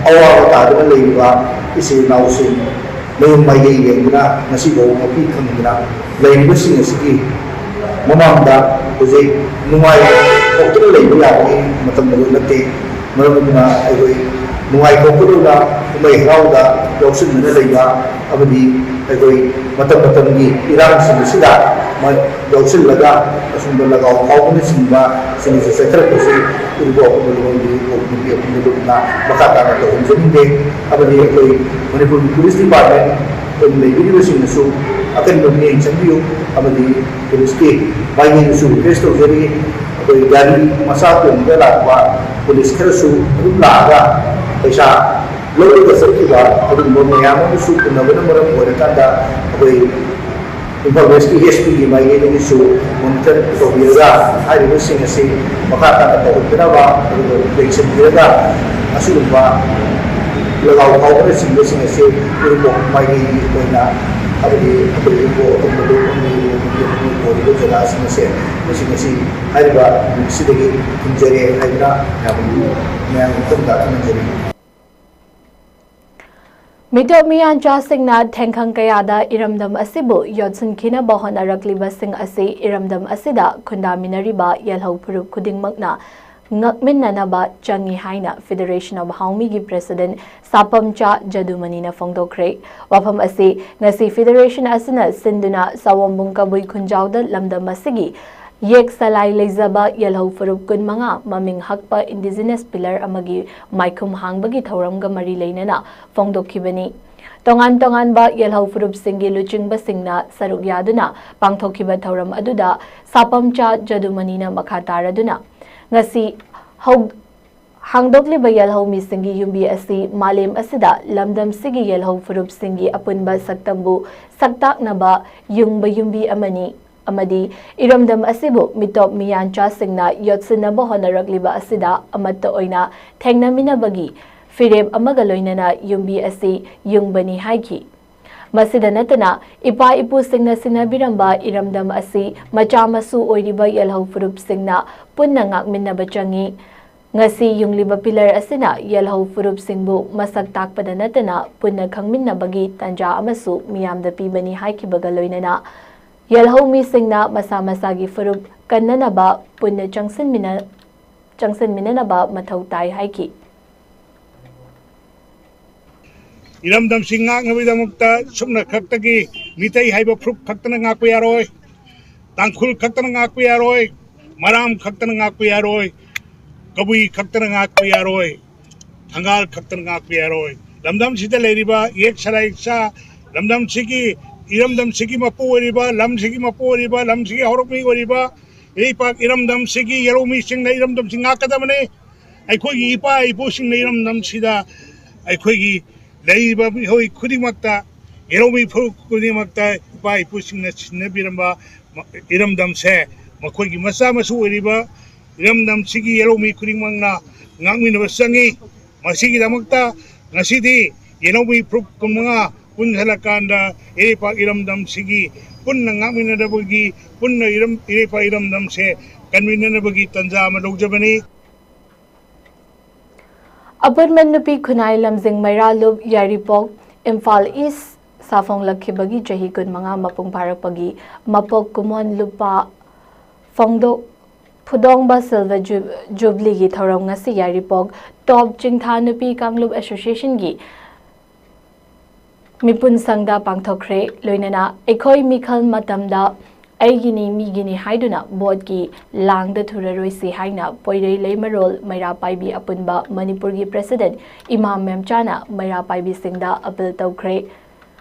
ꯑꯋꯥꯕ ꯇꯥꯗꯨꯅ ꯂꯩꯔꯤꯕ ꯏꯆꯤꯜ ꯏꯅꯥꯎꯁꯤꯡ, ꯃꯌꯨꯝ ꯃꯥꯏꯀꯩ ꯌꯦꯡꯗꯨꯅ ꯉꯁꯤꯐꯥꯎ ꯃꯄꯤ ꯈꯪꯗꯅ ꯂꯩꯔꯤꯕꯁꯤꯡ ꯑꯁꯤꯒꯤ ꯃꯃꯥꯡꯗ ꯍꯧꯖꯤꯛ ꯅꯨꯡꯉꯥꯏ ꯊꯣꯛꯇꯨꯅ ꯂꯩꯕ ꯌꯥꯕꯒꯤ ꯃꯇꯝ ꯑꯗꯨ ꯅꯠꯇꯦ꯫ ꯃꯔꯝ ꯑꯗꯨꯅ ꯑꯩꯈꯣꯏ ꯅꯨꯡꯉꯥꯏ ꯊꯣꯛꯄꯗꯧꯅ ꯀꯨꯝꯍꯩ ꯍꯔꯥꯎꯗ ꯌꯥꯎꯁꯤꯟꯗꯨꯅ ꯂꯩꯕ ꯑꯃꯗꯤ ꯑꯩꯈꯣꯏ ꯃꯇꯝ ꯃꯇꯝꯒꯤ ꯏꯔꯥꯡꯁꯤꯡ ꯑꯁꯤꯗ ꯌꯥꯎꯁꯤꯜꯂꯒ ꯑꯁꯨꯝꯕ ꯂꯒꯥꯎ ꯐꯥꯎꯕꯅꯆꯤꯡꯕ ꯁꯤꯡ ꯑꯁꯤ ꯆꯠꯊꯔꯛꯄꯁꯤ ꯎꯔꯤꯄꯣꯛ ꯑꯄꯨꯟꯕ ꯂꯨꯞꯅ, ꯅꯨꯄꯤ ꯑꯄꯨꯟꯕ ꯂꯨꯞꯅ ꯃꯈꯥ ꯇꯥꯅ ꯇꯧꯍꯟꯖꯅꯤꯡꯗꯦ꯫ ꯑꯃꯗꯤ ꯑꯩꯈꯣꯏ ꯃꯅꯤꯄꯨꯔꯒꯤ ꯄꯨꯂꯤꯁ ꯗꯤꯄꯥꯔꯠꯃꯦꯟ ꯑꯩꯈꯣꯏ ꯂꯩꯕꯤꯔꯤꯕꯁꯤꯡꯅꯁꯨ ꯑꯀꯟꯕ ꯃꯤꯠꯌꯦꯡ ꯆꯪꯕꯤꯌꯨ꯫ ꯑꯃꯗꯤ ꯄꯨꯂꯤꯁꯀꯤ ꯃꯥꯏꯀꯩꯗꯁꯨ ꯔꯤꯀ꯭ꯋꯦꯁ ꯇꯧꯖꯔꯤ꯫ ꯑꯩꯈꯣꯏ ꯒꯥꯔꯤ ꯃꯆꯥ ꯇꯣꯡꯗꯨꯅ ꯂꯥꯛꯄ ꯄꯨꯂꯤꯁ ꯈꯔꯁꯨ ꯑꯗꯨꯝ ꯂꯥꯛꯑꯒ ꯄꯩꯁꯥ ꯂꯧꯔꯒ ꯆꯠꯈꯤꯕ ꯑꯗꯨꯒꯨꯝꯕ ꯃꯌꯥꯝ ꯑꯃꯁꯨ ꯎꯅꯕꯅ ꯃꯔꯝ ꯑꯣꯏꯔꯀꯥꯟꯗ ꯑꯩꯈꯣꯏ ꯏꯝꯐꯥꯜ ꯋꯦꯁꯀꯤ ꯑꯦꯁ ꯄꯤꯒꯤ ꯃꯥꯏꯀꯩꯗꯒꯤꯁꯨ ꯃꯣꯅꯤꯇꯔ ꯇꯧꯕꯤꯔꯒ ꯍꯥꯏꯔꯤꯕꯁꯤꯡ ꯑꯁꯤ ꯃꯈꯥ ꯇꯥꯅ ꯇꯧꯍꯟꯗꯅꯕ ꯑꯗꯨꯒ ꯌꯦꯡꯁꯤꯟꯕꯤꯔꯒ ꯑꯁꯤꯒꯨꯝꯕ ꯂꯒꯥꯎ ꯐꯥꯎꯕꯅꯆꯤꯡꯕꯁꯤꯡ ꯑꯁꯤ ꯎꯔꯤꯄꯣꯛ ꯃꯥꯏꯀꯩꯒꯤ ꯑꯣꯏꯅ ꯍꯥꯏꯕꯗꯤ ꯑꯩꯈꯣꯏ ꯎꯔꯤꯄꯣꯛ ꯑꯀꯟꯕꯗꯨ ꯑꯣꯏꯔꯤꯕ ꯖꯒꯥꯁꯤꯡ ꯑꯁꯦ ꯃꯁꯤꯡ ꯑꯁꯤ ꯍꯥꯏꯔꯤꯕ ꯅꯨꯃꯤꯠꯁꯤꯗꯒꯤ ꯊꯤꯡꯖꯔꯦ ꯍꯥꯏꯗꯨꯅ ꯃꯌꯥꯝ ꯃꯌꯥꯝꯒꯤ ꯃꯐꯝꯗ ꯈꯪꯍꯟꯖꯔꯤ꯫ ꯃꯤꯇꯣꯞ ꯃꯤꯌꯥꯟꯆꯥꯁꯤꯡꯅ ꯊꯦꯡꯈꯪ ꯀꯌꯥꯗ ꯏꯔꯝꯗꯝ ꯑꯁꯤꯕꯨ ꯌꯣꯠꯁꯤꯟꯈꯤꯅꯕ ꯍꯣꯠꯅꯔꯛꯂꯤꯕꯁꯤꯡ ꯑꯁꯤ ꯏꯔꯝꯗꯝ ꯑꯁꯤꯗ ꯈꯨꯟꯗꯥꯃꯤꯟꯅꯔꯤꯕ ꯌꯦꯜꯍꯧ ꯐꯨꯔꯨꯞ ꯈꯨꯗꯤꯡꯃꯛꯅ ꯉꯛꯃꯤꯟꯅꯅꯕ ꯆꯪꯏ ꯍꯥꯏꯅ Federation of ꯍꯥꯎꯃꯤꯒꯤ President ꯁꯥꯄꯝꯆꯥ ꯖꯗꯨꯃꯅꯤꯅ ꯐꯣꯡꯗꯣꯛꯈ꯭ꯔꯦ꯫ ꯋꯥꯐꯝ ꯑꯁꯤ ꯉꯁꯤ Federation ꯑꯁꯤꯅ ꯁꯤꯟꯗꯨꯅ ꯁꯥꯋꯣꯝꯕꯨꯡ ꯀꯕꯨꯏ ꯈꯨꯟꯖꯥꯎꯗ ꯂꯝꯗꯝ ꯑꯁꯤꯒꯤ ꯌꯦꯛ ꯁꯂꯥꯏ ꯂꯩꯖꯕ ꯌꯦꯜꯍꯧ ꯐꯨꯔꯨꯞ ꯀꯨꯟꯃꯉꯥ ꯃꯃꯤꯡ ꯍꯛꯄ Indigenous Pillar ꯑꯃꯒꯤ ꯃꯥꯏꯈꯨꯝ ꯍꯥꯡꯕꯒꯤ ꯊꯧꯔꯝꯒ ꯃꯔꯤ ꯂꯩꯅꯅ ꯐꯣꯡꯗꯣꯛꯈꯤꯕꯅꯤ꯫ ꯇꯣꯉꯥꯟ ꯇꯣꯉꯥꯟꯕ ꯌꯦꯜꯍꯧ ꯐꯨꯔꯨꯞꯁꯤꯡꯒꯤ ꯂꯨꯆꯤꯡꯕꯁꯤꯡꯅ ꯁꯔꯨꯛ ꯌꯥꯗꯨꯅ ꯄꯥꯡꯊꯣꯛꯈꯤꯕ ꯊꯧꯔꯝ ꯑꯗꯨꯗ ꯁꯥꯄꯝꯆꯥ ꯖꯗꯨꯃꯅꯤꯅ ꯃꯈꯥ ꯇꯥꯔꯗꯨꯅ ꯉꯁꯤ ꯍꯧ-, ꯍꯥꯡꯗꯣꯛꯂꯤꯕ ꯌꯦꯜꯍꯧ ꯃꯤꯁꯤꯡꯒꯤ ꯌꯨꯝꯕꯤ ꯑꯁꯤ ꯃꯥꯂꯦꯝ ꯑꯁꯤꯗ ꯂꯝꯗꯝꯁꯤꯒꯤ ꯌꯦꯜꯍꯧ ꯐꯨꯔꯨꯞꯁꯤꯡꯒꯤ ꯑꯄꯨꯟꯕ ꯁꯛꯇꯝꯕꯨ ꯁꯛꯇꯥꯛꯅꯕ ꯌꯨꯡꯕ ꯌꯨꯝꯕꯤ ꯑꯃꯅꯤ ꯑꯃꯗꯤ ꯏꯔꯝꯗꯝ ꯑꯁꯤꯕꯨ ꯃꯤꯇꯣꯞ ꯃꯤꯌꯥꯟꯆꯥꯁꯤꯡꯅ ꯌꯣꯠꯁꯤꯟꯅꯕ ꯍꯣꯠꯅꯔꯛꯂꯤꯕ ꯑꯁꯤꯗ ꯑꯃꯠꯇ ꯑꯣꯏꯅ ꯊꯦꯡꯅꯃꯤꯟꯅꯕꯒꯤ ꯐꯤꯔꯦꯞ ꯑꯃꯒ ꯂꯣꯏꯅꯅ ꯌꯨꯝꯕꯤ ꯑꯁꯤ ꯌꯨꯡꯕꯅꯤ ꯍꯥꯏꯈꯤ꯫ ꯃꯁꯤꯗ ꯅꯠꯇꯅ ꯏꯄꯥ ꯏꯄꯨꯁꯤꯡꯅ ꯁꯤꯟꯅꯕꯤꯔꯝꯕ ꯏꯔꯝꯗꯝ ꯑꯁꯤ ꯃꯆꯥ ꯃꯁꯨ ꯑꯣꯏꯔꯤꯕ ꯌꯦꯜꯍꯧ ꯐꯨꯔꯨꯞꯁꯤꯡꯅ ꯄꯨꯟꯅ ꯉꯥꯛꯃꯤꯟꯅꯕ ꯆꯪꯏ꯫ ꯉꯁꯤ ꯌꯨꯡꯂꯤꯕ ꯄꯤꯂꯔ ꯑꯁꯤꯅ ꯌꯦꯜꯍꯧ ꯐꯨꯔꯨꯞꯁꯤꯡꯕꯨ ꯃꯁꯛ ꯇꯥꯛꯄꯗ ꯅꯠꯇꯅ ꯄꯨꯟꯅ ꯈꯪꯃꯤꯟꯅꯕꯒꯤ ꯇꯥꯟꯖꯥ ꯑꯃꯁꯨ ꯃꯤꯌꯥꯝꯗ ꯄꯤꯕꯅꯤ ꯍꯥꯏꯈꯤꯕꯒ ꯂꯣꯏꯅꯅ ꯌꯦꯜꯍꯧ ꯃꯤꯁꯤꯡꯅ ꯃꯁꯥ ꯃꯁꯥꯒꯤ ꯐꯨꯔꯨꯞ ꯀꯟꯅꯅꯕ ꯄꯨꯟꯅ ꯆꯪꯁꯤꯟꯃꯤꯟꯅ-, ꯆꯪꯁꯤꯟꯃꯤꯟꯅꯅꯕ ꯃꯊꯧ ꯇꯥꯏ ꯍꯥꯏꯈꯤ꯫ ꯏꯔꯝꯗꯝꯁꯤ ꯉꯥꯛꯅꯕꯒꯤꯗꯃꯛꯇ ꯁꯨꯞꯅ ꯈꯛꯇꯒꯤ ꯃꯤꯇꯩ ꯍꯥꯏꯕ ꯐꯨꯔꯨꯞ ꯈꯛꯇꯅ ꯉꯥꯛꯄ ꯌꯥꯔꯣꯏ, ꯇꯥꯡꯈꯨꯜ ꯈꯛꯇꯅ ꯉꯥꯛꯄ ꯌꯥꯔꯣꯏ, ꯃꯔꯥꯝ ꯈꯛꯇꯅ ꯉꯥꯛꯄ ꯌꯥꯔꯣꯏ, ꯀꯕꯨꯏ ꯈꯛꯇꯅ ꯉꯥꯛꯄ ꯌꯥꯔꯣꯏ, ꯊꯪꯒꯥꯜ ꯈꯛꯇꯅ ꯉꯥꯛꯄ ꯌꯥꯔꯣꯏ꯫ ꯂꯝꯗꯝꯁꯤꯗ ꯂꯩꯔꯤꯕ ꯏꯌꯦꯛ ꯁꯂꯥꯏꯛꯁꯥ, ꯂꯝꯗꯝꯁꯤꯒꯤ, ꯏꯔꯝꯗꯝꯁꯤꯒꯤ ꯃꯄꯨ ꯑꯣꯏꯔꯤꯕ, ꯂꯝꯁꯤꯒꯤ ꯃꯄꯨ ꯑꯣꯏꯔꯤꯕ, ꯂꯝꯁꯤꯒꯤ ꯍꯧꯔꯛꯃꯤ ꯑꯣꯏꯔꯤꯕ ꯏꯔꯩꯄꯥꯛ ꯏꯔꯝꯗꯝꯁꯤꯒꯤ ꯌꯦꯜꯍꯧꯃꯤꯁꯤꯡꯅ ꯏꯔꯝꯗꯝꯁꯤ ꯉꯥꯛꯀꯗꯕꯅꯤ꯫ ꯑꯩꯈꯣꯏꯒꯤ ꯏꯄꯥ ꯏꯄꯨꯁꯤꯡꯅ ꯏꯔꯝꯗꯝꯁꯤꯗ ꯑꯩꯈꯣꯏꯒꯤ ꯂꯩꯔꯤꯕ ꯃꯤꯑꯣꯏ ꯈꯨꯗꯤꯡꯃꯛꯇ, ꯌꯦꯜꯍꯧꯃꯤ ꯐꯨꯔꯨꯞ ꯈꯨꯗꯤꯡꯃꯛꯇ ꯏꯄꯥ ꯏꯄꯨꯁꯤꯡꯅ ꯁꯤꯟꯅꯕꯤꯔꯝꯕ ꯏꯔꯝꯗꯝꯁꯦ ꯃꯈꯣꯏꯒꯤ ꯃꯆꯥ ꯃꯁꯨ ꯑꯣꯏꯔꯤꯕ ꯏꯔꯝꯗꯝꯁꯤꯒꯤ ꯌꯦꯜꯍꯧꯃꯤ ꯈꯨꯗꯤꯡꯃꯛꯅ ꯉꯥꯛꯃꯤꯟꯅꯕ ꯆꯪꯉꯤ꯫ ꯃꯁꯤꯒꯤꯗꯃꯛꯇ ꯉꯁꯤꯗꯤ ꯌꯦꯜꯍꯧꯃꯤ ꯐꯨꯔꯨꯞ ꯀꯨꯟꯃꯉꯥ ꯄꯨꯟꯁꯤꯜꯂꯀꯥꯟꯗ ꯏꯔꯩꯄꯥꯛ ꯏꯔꯝꯗꯝꯁꯤꯒꯤ ꯄꯨꯟꯅ ꯉꯥꯛꯃꯤꯟꯅꯅꯕꯒꯤ, ꯄꯨꯟꯅ ꯏꯔꯝ-, ꯏꯔꯩꯄꯥꯛ ꯏꯔꯝꯗꯝꯁꯦ ꯀꯟꯃꯤꯟꯅꯅꯕꯒꯤ ꯇꯥꯟꯖꯥ ꯑꯃ ꯂꯧꯖꯕꯅꯤ꯫ ꯑꯄꯨꯟꯕ ꯅꯨꯄꯤ ꯈꯨꯟꯅꯥꯏ ꯂꯝꯖꯤꯡ ꯃꯩꯔꯥ ꯂꯨꯞ ꯌꯥꯏꯔꯤꯄꯣꯛ ꯏꯝꯐꯥꯜ ꯏꯁ ꯁꯥꯐꯣꯡꯂꯛꯈꯤꯕꯒꯤ ꯆꯍꯤ ꯀꯨꯟꯃꯉꯥ ꯃꯄꯨꯡ ꯐꯥꯔꯛꯄꯒꯤ ꯃꯄꯣꯛ ꯀꯨꯝꯑꯣꯟ ꯂꯨꯄꯥ ꯐꯣꯡꯗꯣꯛ ꯐꯨꯗꯣꯡꯕ ꯁꯤꯜꯚꯔ ꯖꯨ-, ꯖꯨꯕ꯭ꯂꯤꯒꯤ ꯊꯧꯔꯝ ꯉꯁꯤ ꯌꯥꯏꯔꯤꯄꯣꯛ ꯇꯣꯞ ꯆꯤꯡꯊꯥ ꯅꯨꯄꯤ ꯀꯥꯡꯂꯨꯞ ꯑꯦꯁꯣꯁꯤꯌꯦꯁꯟꯒꯤ ꯃꯤꯄꯨꯟ ꯁꯪꯗ ꯄꯥꯡꯊꯣꯛꯈ꯭ꯔꯦ꯫ ꯂꯣꯏꯅꯅ ꯑꯩꯈꯣꯏ ꯃꯤꯈꯜ ꯃꯇꯝꯗ ꯑꯩꯒꯤꯅꯤ ꯃꯤꯒꯤꯅꯤ ꯍꯥꯏꯗꯨꯅ ꯚꯣꯠꯀꯤ ꯂꯥꯡꯗ ꯊꯨꯔꯔꯣꯏꯁꯤ ꯍꯥꯏꯅ ꯄꯣꯏꯔꯩ ꯂꯩꯃꯔꯣꯜ ꯃꯩꯔꯥ ꯄꯥꯏꯕꯤ ꯑꯄꯨꯟꯕ ꯃꯅꯤꯄꯨꯔꯒꯤ ꯄ꯭ꯔꯦꯁꯤꯗꯦꯟꯠ ꯏꯃꯥ ꯃꯦꯝꯆꯥꯅ ꯃꯩꯔꯥ ꯄꯥꯏꯕꯤꯁꯤꯡꯗ ꯑꯄꯤꯜ ꯇꯧꯈ꯭ꯔꯦ꯫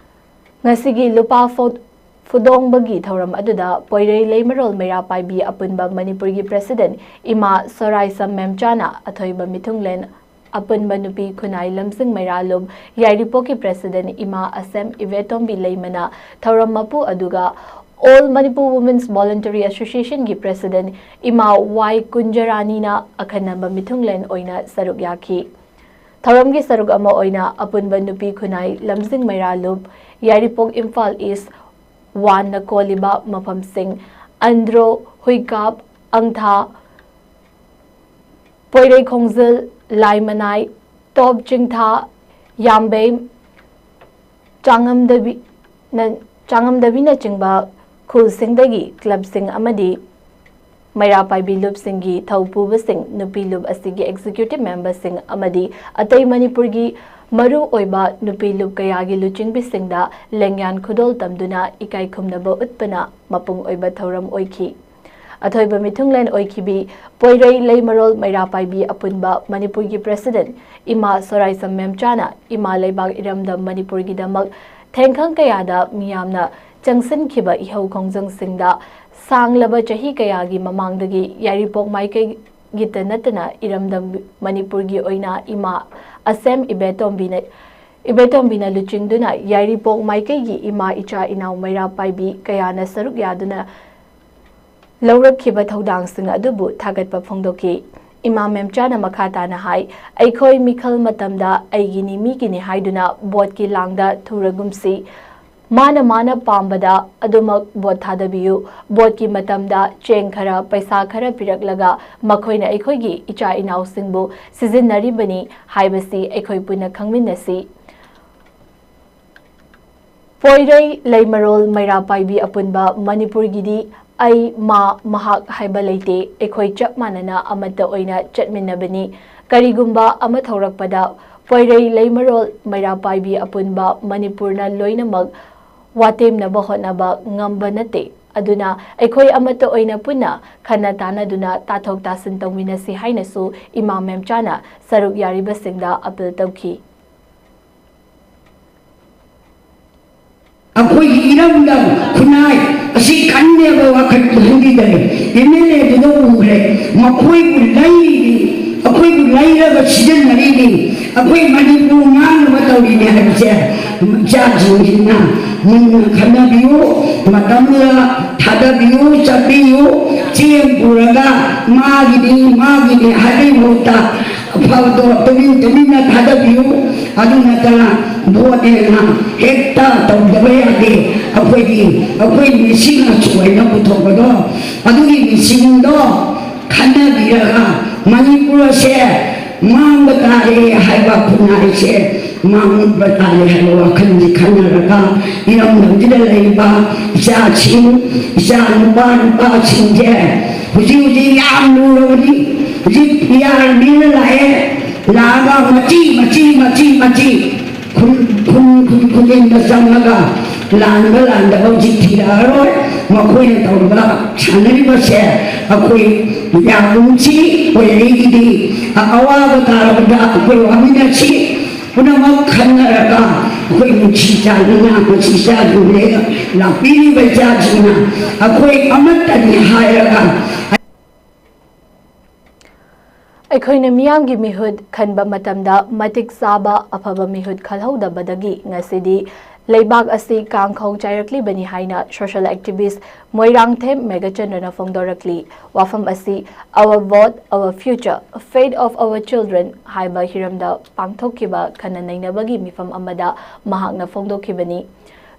ꯉꯁꯤꯒꯤ ꯂꯨꯄꯥ ꯐꯣ-, ꯐꯨꯗꯣꯡꯕꯒꯤ ꯊꯧꯔꯝ ꯑꯗꯨꯗ ꯄꯣꯏꯔꯩ ꯂꯩꯃꯔꯣꯜ ꯃꯩꯔꯥ ꯄꯥꯏꯕꯤ ꯑꯄꯨꯟꯕ ꯃꯅꯤꯄꯨꯔꯒꯤ ꯄ꯭ꯔꯦꯁꯤꯗꯦꯟꯠ ꯏꯃꯥ ꯁꯣꯔꯥꯏꯁꯝ ꯃꯦꯝꯆꯥꯅ ꯑꯊꯣꯏꯕ ꯃꯤꯊꯨꯡꯂꯦꯟ ꯑꯄꯨꯟꯕ ꯅꯨꯄꯤ ꯈꯨꯟꯅꯥꯏ ꯂꯝꯖꯤꯡ ꯃꯩꯔꯥ ꯂꯨꯞ ꯌꯥꯏꯔꯤꯄꯣꯛꯀꯤ ꯄ꯭ꯔꯦꯁꯤꯗꯦꯟꯠ ꯏꯃꯥ ꯑꯁꯦꯝ ꯏꯕꯦꯇꯣꯝꯕꯤ ꯂꯩꯃꯅ ꯊꯧꯔꯝ ꯃꯄꯨ ꯑꯗꯨꯒ All Manipur Women's Voluntary Associationꯒꯤ ꯄ꯭ꯔꯦꯁꯤꯗꯦꯟꯠ ꯏꯃꯥ ꯋꯥꯏ ꯀꯨꯟꯖꯔꯥꯅꯤꯅ ꯑꯈꯟꯅꯕ ꯃꯤꯊꯨꯡꯂꯦꯟ ꯑꯣꯏꯅ ꯁꯔꯨꯛ ꯌꯥꯈꯤ꯫ ꯊꯧꯔꯝꯒꯤ ꯁꯔꯨꯛ ꯑꯃ ꯑꯣꯏꯅ ꯑꯄꯨꯟꯕ ꯅꯨꯄꯤ ꯈꯨꯟꯅꯥꯏ ꯂꯝꯖꯤꯡ ꯃꯩꯔꯥ ꯂꯨꯞ ꯌꯥꯏꯔꯤꯄꯣꯛ ꯏꯝꯐꯥꯜ ꯏꯁ ꯋꯥꯟꯅ ꯀꯣꯜꯂꯤꯕ ꯃꯐꯝꯁꯤꯡ ꯑꯟꯗ꯭ꯔꯣ, ꯍꯨꯏꯀꯥꯞ, ꯑꯪꯊꯥ, ꯄꯣꯏꯔꯩ ꯈꯣꯡꯖꯤꯜ, ꯂꯥꯏꯃꯅꯥꯏ, ꯇꯣꯞ ꯆꯤꯡꯊꯥ, ꯌꯥꯝꯕꯩ, ꯆꯥꯉꯝꯗꯕꯤꯅ-, ꯆꯥꯉꯝꯗꯕꯤꯅꯆꯤꯡꯕ ꯈꯨꯜꯁꯤꯡꯗꯒꯤ ꯀ꯭ꯂꯕꯁꯤꯡ ꯑꯃꯗꯤ ꯃꯩꯔꯥ ꯄꯥꯏꯕꯤ ꯂꯨꯞꯁꯤꯡꯒꯤ ꯊꯧ ꯄꯨꯕꯁꯤꯡ, ꯅꯨꯄꯤ ꯂꯨꯞ ꯑꯁꯤꯒꯤ ꯑꯦꯛꯖꯤꯀ꯭ꯌꯨꯇꯤꯚ ꯃꯦꯝꯕꯔꯁꯤꯡ ꯑꯃꯗꯤ ꯑꯇꯩ ꯃꯅꯤꯄꯨꯔꯒꯤ ꯃꯔꯨ ꯑꯣꯏꯕ ꯅꯨꯄꯤ ꯂꯨꯞ ꯀꯌꯥꯒꯤ ꯂꯨꯆꯤꯡꯕꯤꯁꯤꯡꯗ ꯂꯦꯡꯌꯥꯟ ꯈꯨꯗꯣꯜ ꯇꯝꯗꯨꯅ ꯏꯀꯥꯏ ꯈꯨꯝꯅꯕ ꯎꯠꯄꯅ ꯃꯄꯨꯡ ꯑꯣꯏꯕ ꯊꯧꯔꯝ ꯑꯣꯏꯈꯤ꯫ ꯑꯊꯣꯏꯕ ꯃꯤꯊꯨꯡꯂꯦꯟ ꯑꯣꯏꯈꯤꯕꯤ ꯄꯣꯏꯔꯩ ꯂꯩꯃꯔꯣꯜ ꯃꯩꯔꯥ ꯄꯥꯏꯕꯤ ꯑꯄꯨꯟꯕ ꯃꯅꯤꯄꯨꯔꯒꯤ ꯄ꯭ꯔꯦꯁꯤꯗꯦꯟꯠ ꯏꯃꯥ ꯁꯣꯔꯥꯏꯁꯝ ꯃꯦꯝꯆꯥꯅ ꯏꯃꯥ ꯂꯩꯕꯥꯛ ꯏꯔꯝꯗꯝ ꯃꯅꯤꯄꯨꯔꯒꯤꯗꯃꯛ ꯊꯦꯡꯈꯪ ꯀꯌꯥꯗ ꯃꯤꯌꯥꯝꯅ ꯆꯪꯁꯤꯟꯈꯤꯕ ꯏꯍꯧ ꯈꯣꯡꯖꯪꯁꯤꯡꯗ ꯁꯥꯡꯂꯕ ꯆꯍꯤ ꯀꯌꯥꯒꯤ ꯃꯃꯥꯡꯗꯒꯤ ꯌꯥꯏꯔꯤꯄꯣꯛ ꯃꯥꯏꯀꯩꯒꯤꯇ ꯅꯠꯇꯅ ꯏꯔꯝꯗꯝ ꯃꯅꯤꯄꯨꯔꯒꯤ ꯑꯣꯏꯅ ꯏꯃꯥ ꯑꯁꯦꯝ ꯏꯕꯦꯇꯣꯝꯕꯤꯅ, ꯏꯕꯦꯇꯣꯝꯕꯤꯅ ꯂꯨꯆꯤꯡꯗꯨꯅ ꯌꯥꯏꯔꯤꯄꯣꯛ ꯃꯥꯏꯀꯩꯒꯤ ꯏꯃꯥ ꯏꯆꯥ ꯏꯅꯥꯎ ꯃꯩꯔꯥ ꯄꯥꯏꯕꯤ ꯀꯌꯥꯅ ꯁꯔꯨꯛ ꯌꯥꯗꯨꯅ ꯂꯧꯔꯛꯈꯤꯕ ꯊꯧꯗꯥꯡꯁꯤꯡ ꯑꯗꯨꯕꯨ ꯊꯥꯒꯠꯄ ꯐꯣꯡꯗꯣꯛꯈꯤ꯫ ꯏꯃꯥ ꯃꯦꯝꯆꯥꯅ ꯃꯈꯥ ꯇꯥꯅ ꯍꯥꯏ, ꯑꯩꯈꯣꯏ ꯃꯤꯈꯜ ꯃꯇꯝꯗ ꯑꯩꯒꯤꯅꯤ ꯃꯤꯒꯤꯅꯤ ꯍꯥꯏꯗꯨꯅ ꯚꯣꯠꯀꯤ ꯂꯥꯡꯗ ꯊꯨꯔꯒꯨꯝꯁꯤ꯫ ꯃꯥꯅ ꯃꯥꯅ ꯄꯥꯝꯕꯗ ꯑꯗꯨꯃꯛ ꯚꯣꯠ ꯊꯥꯗꯕꯤꯌꯨ꯫ ꯚꯣꯠꯀꯤ ꯃꯇꯝꯗ ꯆꯦꯡ ꯈꯔ, ꯄꯩꯁꯥ ꯈꯔ ꯄꯤꯔꯛꯂꯒ ꯃꯈꯣꯏꯅ ꯑꯩꯈꯣꯏꯒꯤ ꯏꯆꯥ ꯏꯅꯥꯎꯁꯤꯡꯕꯨ ꯁꯤꯖꯤꯟꯅꯔꯤꯕꯅꯤ ꯍꯥꯏꯕꯁꯤ ꯑꯩꯈꯣꯏ ꯄꯨꯟꯅ ꯈꯪꯃꯤꯟꯅꯁꯤ꯫ ꯄꯣꯏꯔꯩ ꯂꯩꯃꯔꯣꯜ ꯃꯩꯔꯥ ꯄꯥꯏꯕꯤ ꯑꯄꯨꯟꯕ ꯃꯅꯤꯄꯨꯔꯒꯤꯗꯤ ꯑꯩ, ꯃꯥ, ꯃꯍꯥꯛ ꯍꯥꯏꯕ ꯂꯩꯇꯦ꯫ ꯑꯩꯈꯣꯏ ꯆꯞ ꯃꯥꯟꯅꯅ ꯑꯃꯠꯇ ꯑꯣꯏꯅ ꯆꯠꯃꯤꯟꯅꯕꯅꯤ꯫ ꯀꯔꯤꯒꯨꯝꯕ ꯑꯃ ꯊꯣꯛꯂꯛꯄꯗ ꯄꯣꯏꯔꯩ ꯂꯩꯃꯔꯣꯜ ꯃꯩꯔꯥ ꯄꯥꯏꯕꯤ ꯑꯄꯨꯟꯕ ꯃꯅꯤꯄꯨꯔꯅ ꯂꯣꯏꯅꯃꯛ ꯋꯥꯇꯦꯝꯅꯕ ꯍꯣꯠꯅꯕ ꯉꯝꯕ ꯅꯠꯇꯦ꯫ ꯑꯗꯨꯅ ꯑꯩꯈꯣꯏ ꯑꯃꯠꯇ ꯑꯣꯏꯅ ꯄꯨꯟꯅ ꯈꯟꯅ ꯇꯥꯟꯅꯗꯨꯅ ꯇꯥꯊꯣꯛ ꯇꯥꯁꯤꯟ ꯇꯧꯃꯤꯟꯅꯁꯤ ꯍꯥꯏꯅꯁꯨ ꯏꯃꯥ ꯃꯦꯝꯆꯥꯅ ꯁꯔꯨꯛ ꯌꯥꯔꯤꯕꯁꯤꯡꯗ ꯑꯄꯤꯜ ꯇꯧꯈꯤ꯫ ꯑꯩꯈꯣꯏꯒꯤ ꯏꯔꯝꯗꯝ ꯈꯨꯟꯅꯥꯏ ꯑꯁꯤ ꯀꯟꯅꯦꯕ ꯋꯥꯈꯜ ꯈꯟꯕꯤꯗꯔꯦ꯫ M L ꯑꯦꯗꯨꯗ ꯎꯈ꯭ꯔꯦ꯫ ꯃꯈꯣꯏꯕꯨ ꯂꯩꯔꯤ, ꯑꯩꯈꯣꯏꯕꯨ ꯂꯩꯔꯒ ꯁꯤꯖꯤꯟꯅꯔꯤꯅꯤ, ꯑꯩꯈꯣꯏ ꯃꯅꯤꯄꯨꯔ ꯃꯥꯡꯅꯕ ꯇꯧꯔꯤꯅꯤ ꯍꯥꯏꯕꯁꯦ ꯏꯆꯥꯁꯤꯡꯁꯤꯅ ꯃꯨꯟꯅ ꯈꯟꯅꯕꯤꯌꯨ꯫ ꯃꯇꯝꯗꯨꯗ ꯊꯥꯗꯕꯤꯌꯨ, ꯆꯠꯄꯤꯌꯨ꯫ ꯆꯦꯡ ꯄꯨꯔꯒ ꯃꯥꯒꯤꯅꯤ, ꯃꯥꯒꯤꯅꯤ ꯍꯥꯏꯕꯒꯤ ꯃꯍꯨꯠꯇ ꯑꯐꯕꯗꯣ ꯇꯨꯃꯤꯟ ꯇꯨꯃꯤꯟꯅ ꯊꯥꯗꯕꯤꯌꯨ꯫ ꯑꯗꯨ ꯅꯠꯇꯅ ꯚꯣꯠꯅꯦꯅ ꯍꯦꯛꯇ ꯇꯧꯗꯕ ꯌꯥꯗꯦ꯫ ꯑꯩꯈꯣꯏꯒꯤ, ꯑꯩꯈꯣꯏ ꯃꯤꯁꯤꯡꯅ ꯁꯨꯃꯥꯏꯅ ꯄꯨꯊꯣꯛꯄꯗꯣ, ꯑꯗꯨꯒꯤ ꯃꯤꯁꯤꯡꯗꯣ ꯈꯟꯅꯕꯤꯔꯒ ꯃꯅꯤꯄꯨꯔ ꯑꯁꯦ ꯃꯥꯡꯕ ꯇꯥꯔꯦ ꯍꯥꯏꯕ, ꯈꯨꯟꯅꯥꯏꯁꯦ ꯃꯥꯡꯕ ꯇꯥꯔꯦ ꯍꯥꯏꯕ ꯋꯥꯈꯜꯁꯤ ꯈꯟꯅꯔꯒ, ꯏꯔꯝꯗꯝꯁꯤꯗ ꯂꯩꯔꯤꯕ ꯏꯆꯥꯁꯤꯡ, ꯏꯆꯥ ꯅꯨꯄꯥ ꯅꯨꯄꯥꯁꯤꯡꯁꯦ ꯍꯧꯖꯤꯛ ꯍꯧꯖꯤꯛ ꯌꯥꯝ ꯂꯨꯔꯕꯅꯤ꯫ ꯍꯧꯖꯤꯛ ꯄꯤ ꯑꯥꯔ ꯃꯤꯅ ꯂꯥꯛꯑꯦ, ꯂꯥꯛꯑꯒ ꯃꯆꯤ ꯃꯆꯤ ꯃꯆꯤ ꯃꯆꯤ ꯈꯨꯟ ꯈꯨꯟ ꯈꯨꯟ ꯈꯨꯗꯤꯡꯗ ꯆꯪꯉꯒ ꯂꯥꯟꯕ ꯂꯥꯟꯗꯕ ꯍꯧꯖꯤꯛ ꯊꯤꯔꯛꯑꯔꯣꯏ꯫ ꯃꯈꯣꯏꯅ ꯇꯧꯔꯤꯕ ꯁꯥꯟꯅꯔꯤꯕꯁꯦ ꯑꯩꯈꯣꯏ ꯌꯥꯝ ꯅꯨꯡꯁꯤ꯫ ꯑꯩꯈꯣꯏ ꯑꯩꯒꯤꯗꯤ ꯑꯋꯥꯕ ꯇꯥꯔꯕꯗ ꯑꯩꯈꯣꯏ ꯋꯥꯃꯤꯟꯅꯁꯤ꯫ ꯄꯨꯝꯅꯃꯛ ꯈꯟꯅꯔꯒ ꯑꯩꯈꯣꯏ ꯅꯨꯡꯁꯤ ꯆꯥꯟꯅꯅ ꯃꯁꯤ ꯆꯥꯗꯨꯅꯦ ꯂꯥꯛꯄꯤꯔꯤꯕ ꯏꯆꯥꯁꯤꯡꯅ ꯑꯩꯈꯣꯏ ꯑꯃꯠꯇꯅꯤ ꯍꯥꯏꯔꯒ꯫ ꯑꯩꯈꯣꯏꯅ ꯃꯤꯌꯥꯝꯒꯤ ꯃꯤꯍꯨꯠ ꯈꯟꯕ ꯃꯇꯝꯗ ꯃꯇꯤꯛ ꯆꯥꯕ ꯑꯐꯕ ꯃꯤꯍꯨꯠ ꯈꯜꯍꯧꯗꯕꯗꯒꯤ ꯉꯁꯤꯗꯤ ꯂꯩꯕꯥꯛ ꯑꯁꯤ ꯀꯥꯡꯈꯧ ꯆꯥꯏꯔꯛꯂꯤꯕꯅꯤ ꯍꯥꯏꯅ social activist ꯃꯣꯏꯔꯥꯡꯊꯦꯝ ꯃꯦꯘꯆꯟꯗ꯭ꯔꯅ ꯐꯣꯡꯗꯣꯔꯛꯂꯤ꯫ ꯋꯥꯐꯝ ꯑꯁꯤ Our Vote, Our Future, Fate of Our Children ꯍꯥꯏꯕ ꯍꯤꯔꯝꯗ ꯄꯥꯡꯊꯣꯛꯈꯤꯕ ꯈꯟꯅ ꯅꯩꯅꯕꯒꯤ ꯃꯤꯐꯝ ꯑꯃꯗ ꯃꯍꯥꯛꯅ ꯐꯣꯡꯗꯣꯛꯈꯤꯕꯅꯤ꯫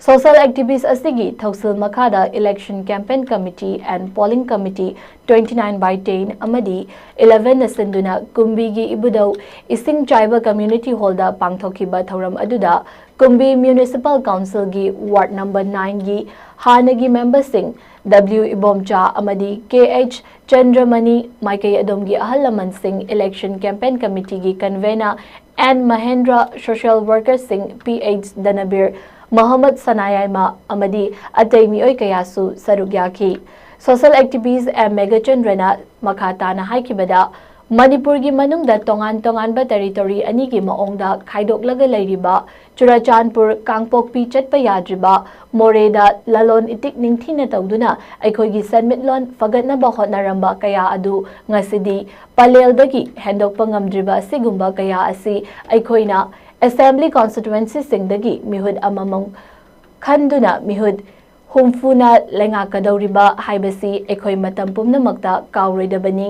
Social activist ꯑꯁꯤꯒꯤ ꯊꯧꯁꯤꯜ ꯃꯈꯥꯗ Election Campaign Committee and Polling Committee twenty nine by ten ꯑꯃꯗꯤ eleven ꯅ ꯁꯤꯟꯗꯨꯅ ꯀꯨꯝꯕꯤꯒꯤ ꯏꯕꯨꯙꯧ ꯏꯁꯤꯡ ꯆꯥꯏꯕ community hall ꯗ ꯄꯥꯡꯊꯣꯛꯈꯤꯕ ꯊꯧꯔꯝ ꯑꯗꯨꯗ ꯀꯨꯝꯕꯤ Municipal Council ꯒꯤ ward number nine ꯒꯤ ꯍꯥꯟꯅꯒꯤ member ꯁꯤꯡ W ꯏꯕꯣꯝꯆꯥ ꯑꯃꯗꯤ K H ꯆꯟꯗ꯭ꯔꯃꯅꯤ, ꯃꯥꯏꯀꯩ ꯑꯗꯣꯝꯒꯤ ꯑꯍꯜ ꯂꯃꯟꯁꯤꯡ, Election Campaign Committee ꯒꯤ convener N Mahendra, social worker ꯁꯤꯡ P H ꯗꯅꯕꯤꯔ, ꯃꯣꯍꯝꯃꯗ ꯁꯅꯥꯌꯥꯏꯃ ꯑꯃꯗꯤ ꯑꯇꯩ ꯃꯤꯑꯣꯏ ꯀꯌꯥꯁꯨ ꯁꯔꯨꯛ ꯌꯥꯈꯤ꯫ Social activist M ꯃꯦꯘꯆꯟꯗ꯭ꯔꯅ ꯃꯈꯥ ꯇꯥꯅ ꯍꯥꯏꯈꯤꯕꯗ, ꯃꯅꯤꯄꯨꯔꯒꯤ ꯃꯅꯨꯡꯗ ꯇꯣꯉꯥꯟ ꯇꯣꯉꯥꯟꯕ territory ꯑꯅꯤꯒꯤ ꯃꯑꯣꯡꯗ ꯈꯥꯏꯗꯣꯛꯂꯒ ꯂꯩꯔꯤꯕ ꯆꯨꯔꯆꯥꯟꯄꯨꯔ, ꯀꯥꯡꯄꯣꯛꯄꯤ ꯆꯠꯄ ꯌꯥꯗ꯭ꯔꯤꯕ, ꯃꯣꯔꯦꯗ ꯂꯂꯣꯟ ꯏꯇꯤꯛ ꯅꯤꯡꯊꯤꯅ ꯇꯧꯗꯨꯅ ꯑꯩꯈꯣꯏꯒꯤ ꯁꯦꯟꯃꯤꯠꯂꯣꯟ ꯐꯒꯠꯅꯕ ꯍꯣꯠꯅꯔꯝꯕ ꯀꯌꯥ ꯑꯗꯨ ꯉꯁꯤꯗꯤ ꯄꯂꯦꯜꯗꯒꯤ ꯍꯦꯟꯗꯣꯛꯄ ꯉꯝꯗ꯭ꯔꯤꯕ ꯑꯁꯤꯒꯨꯝꯕ ꯀꯌꯥ ꯑꯁꯤ ꯑꯩꯈꯣꯏꯅ assembly constituency ꯁꯤꯡꯗꯒꯤ ꯃꯤꯍꯨꯠ ꯑꯃꯃꯝ ꯈꯟꯗꯨꯅ ꯃꯤꯍꯨꯠ ꯍꯨꯝꯐꯨꯅ ꯂꯩꯉꯥꯛꯀꯗꯧꯔꯤꯕ ꯍꯥꯏꯕꯁꯤ ꯑꯩꯈꯣꯏ ꯃꯇꯝ ꯄꯨꯝꯅꯃꯛꯇ ꯀꯥꯎꯔꯣꯏꯗꯕꯅꯤ꯫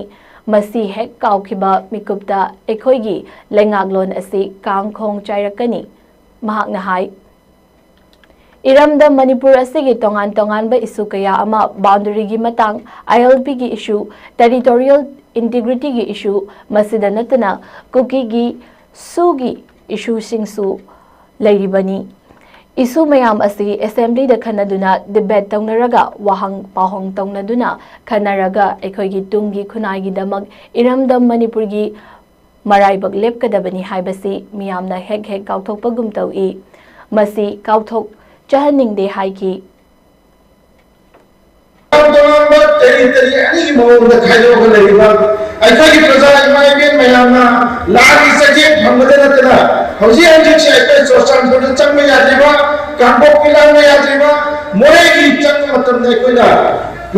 ꯃꯁꯤ ꯍꯦꯛ ꯀꯥꯎꯈꯤꯕ ꯃꯤꯀꯨꯞꯇ ꯑꯩꯈꯣꯏꯒꯤ ꯂꯩꯉꯥꯛꯂꯣꯟ ꯑꯁꯤ ꯀꯥꯡꯈꯣꯡ ꯆꯥꯏꯔꯛꯀꯅꯤ꯫ ꯃꯍꯥꯛꯅ ꯍꯥꯏ, ꯏꯔꯝꯗꯝ ꯃꯅꯤꯄꯨꯔ ꯑꯁꯤꯒꯤ ꯇꯣꯉꯥꯟ ꯇꯣꯉꯥꯟꯕ ꯏꯁꯨ ꯀꯌꯥ ꯑꯃ, ꯕꯥꯎꯟꯗꯔꯤꯒꯤ ꯃꯇꯥꯡ, ꯑꯥꯏ ꯑꯦꯜ ꯄꯤꯒꯤ ꯏꯁꯨ, ꯇꯦꯔꯤꯇꯣꯔꯤꯌꯦꯜ ꯏꯟꯇꯤꯒ꯭ꯔꯤꯇꯤꯒꯤ ꯏꯁꯨ, ꯃꯁꯤꯗ ꯅꯠꯇꯅ ꯀꯨꯀꯤꯒꯤ ꯁꯨꯒꯤ ꯏꯁꯨꯁꯤꯡꯁꯨ ꯂꯩꯔꯤꯕꯅꯤ꯫ ꯏꯁꯨ ꯃꯌꯥꯝ ꯑꯁꯤ ꯑꯦꯁꯦꯝꯕ꯭ꯂꯤꯗ ꯈꯟꯅꯗꯨꯅ, ꯗꯤꯕꯦꯠ ꯇꯧꯅꯔꯒ, ꯋꯥꯍꯪ ꯄꯥꯎꯍꯪ ꯇꯧꯅꯗꯨꯅ ꯈꯟꯅꯔꯒ ꯑꯩꯈꯣꯏꯒꯤ ꯇꯨꯡꯒꯤ ꯈꯨꯟꯅꯥꯏꯒꯤꯗꯃꯛ ꯏꯔꯝꯗꯝ ꯃꯅꯤꯄꯨꯔꯒꯤ ꯃꯔꯥꯏꯕꯛ ꯂꯦꯞꯀꯗꯕꯅꯤ ꯍꯥꯏꯕꯁꯤ ꯃꯤꯌꯥꯝꯅ ꯍꯦꯛ ꯍꯦꯛ ꯀꯥꯎꯊꯣꯛꯄꯒꯨꯝ ꯇꯧꯏ꯫ ꯃꯁꯤ ꯀꯥꯎꯊꯣꯛꯆꯍꯟꯅꯤꯡꯗꯦ ꯍꯥꯏꯈꯤ꯫ ꯇꯣꯉꯥꯟ ꯇꯣꯉꯥꯟꯕ ꯇꯦꯔꯤꯇꯣꯔꯤ ꯑꯅꯤꯒꯤ ꯃꯑꯣꯡꯗ ꯈꯥꯏꯗꯣꯛꯑꯒ ꯂꯩꯔꯤꯕ ꯑꯩꯈꯣꯏꯒꯤ ꯄ꯭ꯔꯖꯥ ꯏꯃꯥ ꯏꯕꯦꯟ ꯃꯌꯥꯝꯅ ꯂꯥꯟꯒꯤ ꯆꯩꯊꯦꯡ ꯐꯪꯕꯗ ꯅꯠꯇꯅ ꯍꯧꯖꯤꯛ ꯍꯧꯖꯤꯛꯁꯦ ꯑꯩꯈꯣꯏ ꯆꯨꯔꯆꯥꯟꯄꯨꯔꯗ ꯆꯪꯕ ꯌꯥꯗ꯭ꯔꯤꯕ, ꯀꯥꯡꯄꯣꯛꯄꯤ ꯂꯥꯟꯕ ꯌꯥꯗ꯭ꯔꯤꯕ, ꯃꯣꯔꯦꯒꯤ ꯆꯪꯕ ꯃꯇꯝꯗ ꯑꯩꯈꯣꯏꯅ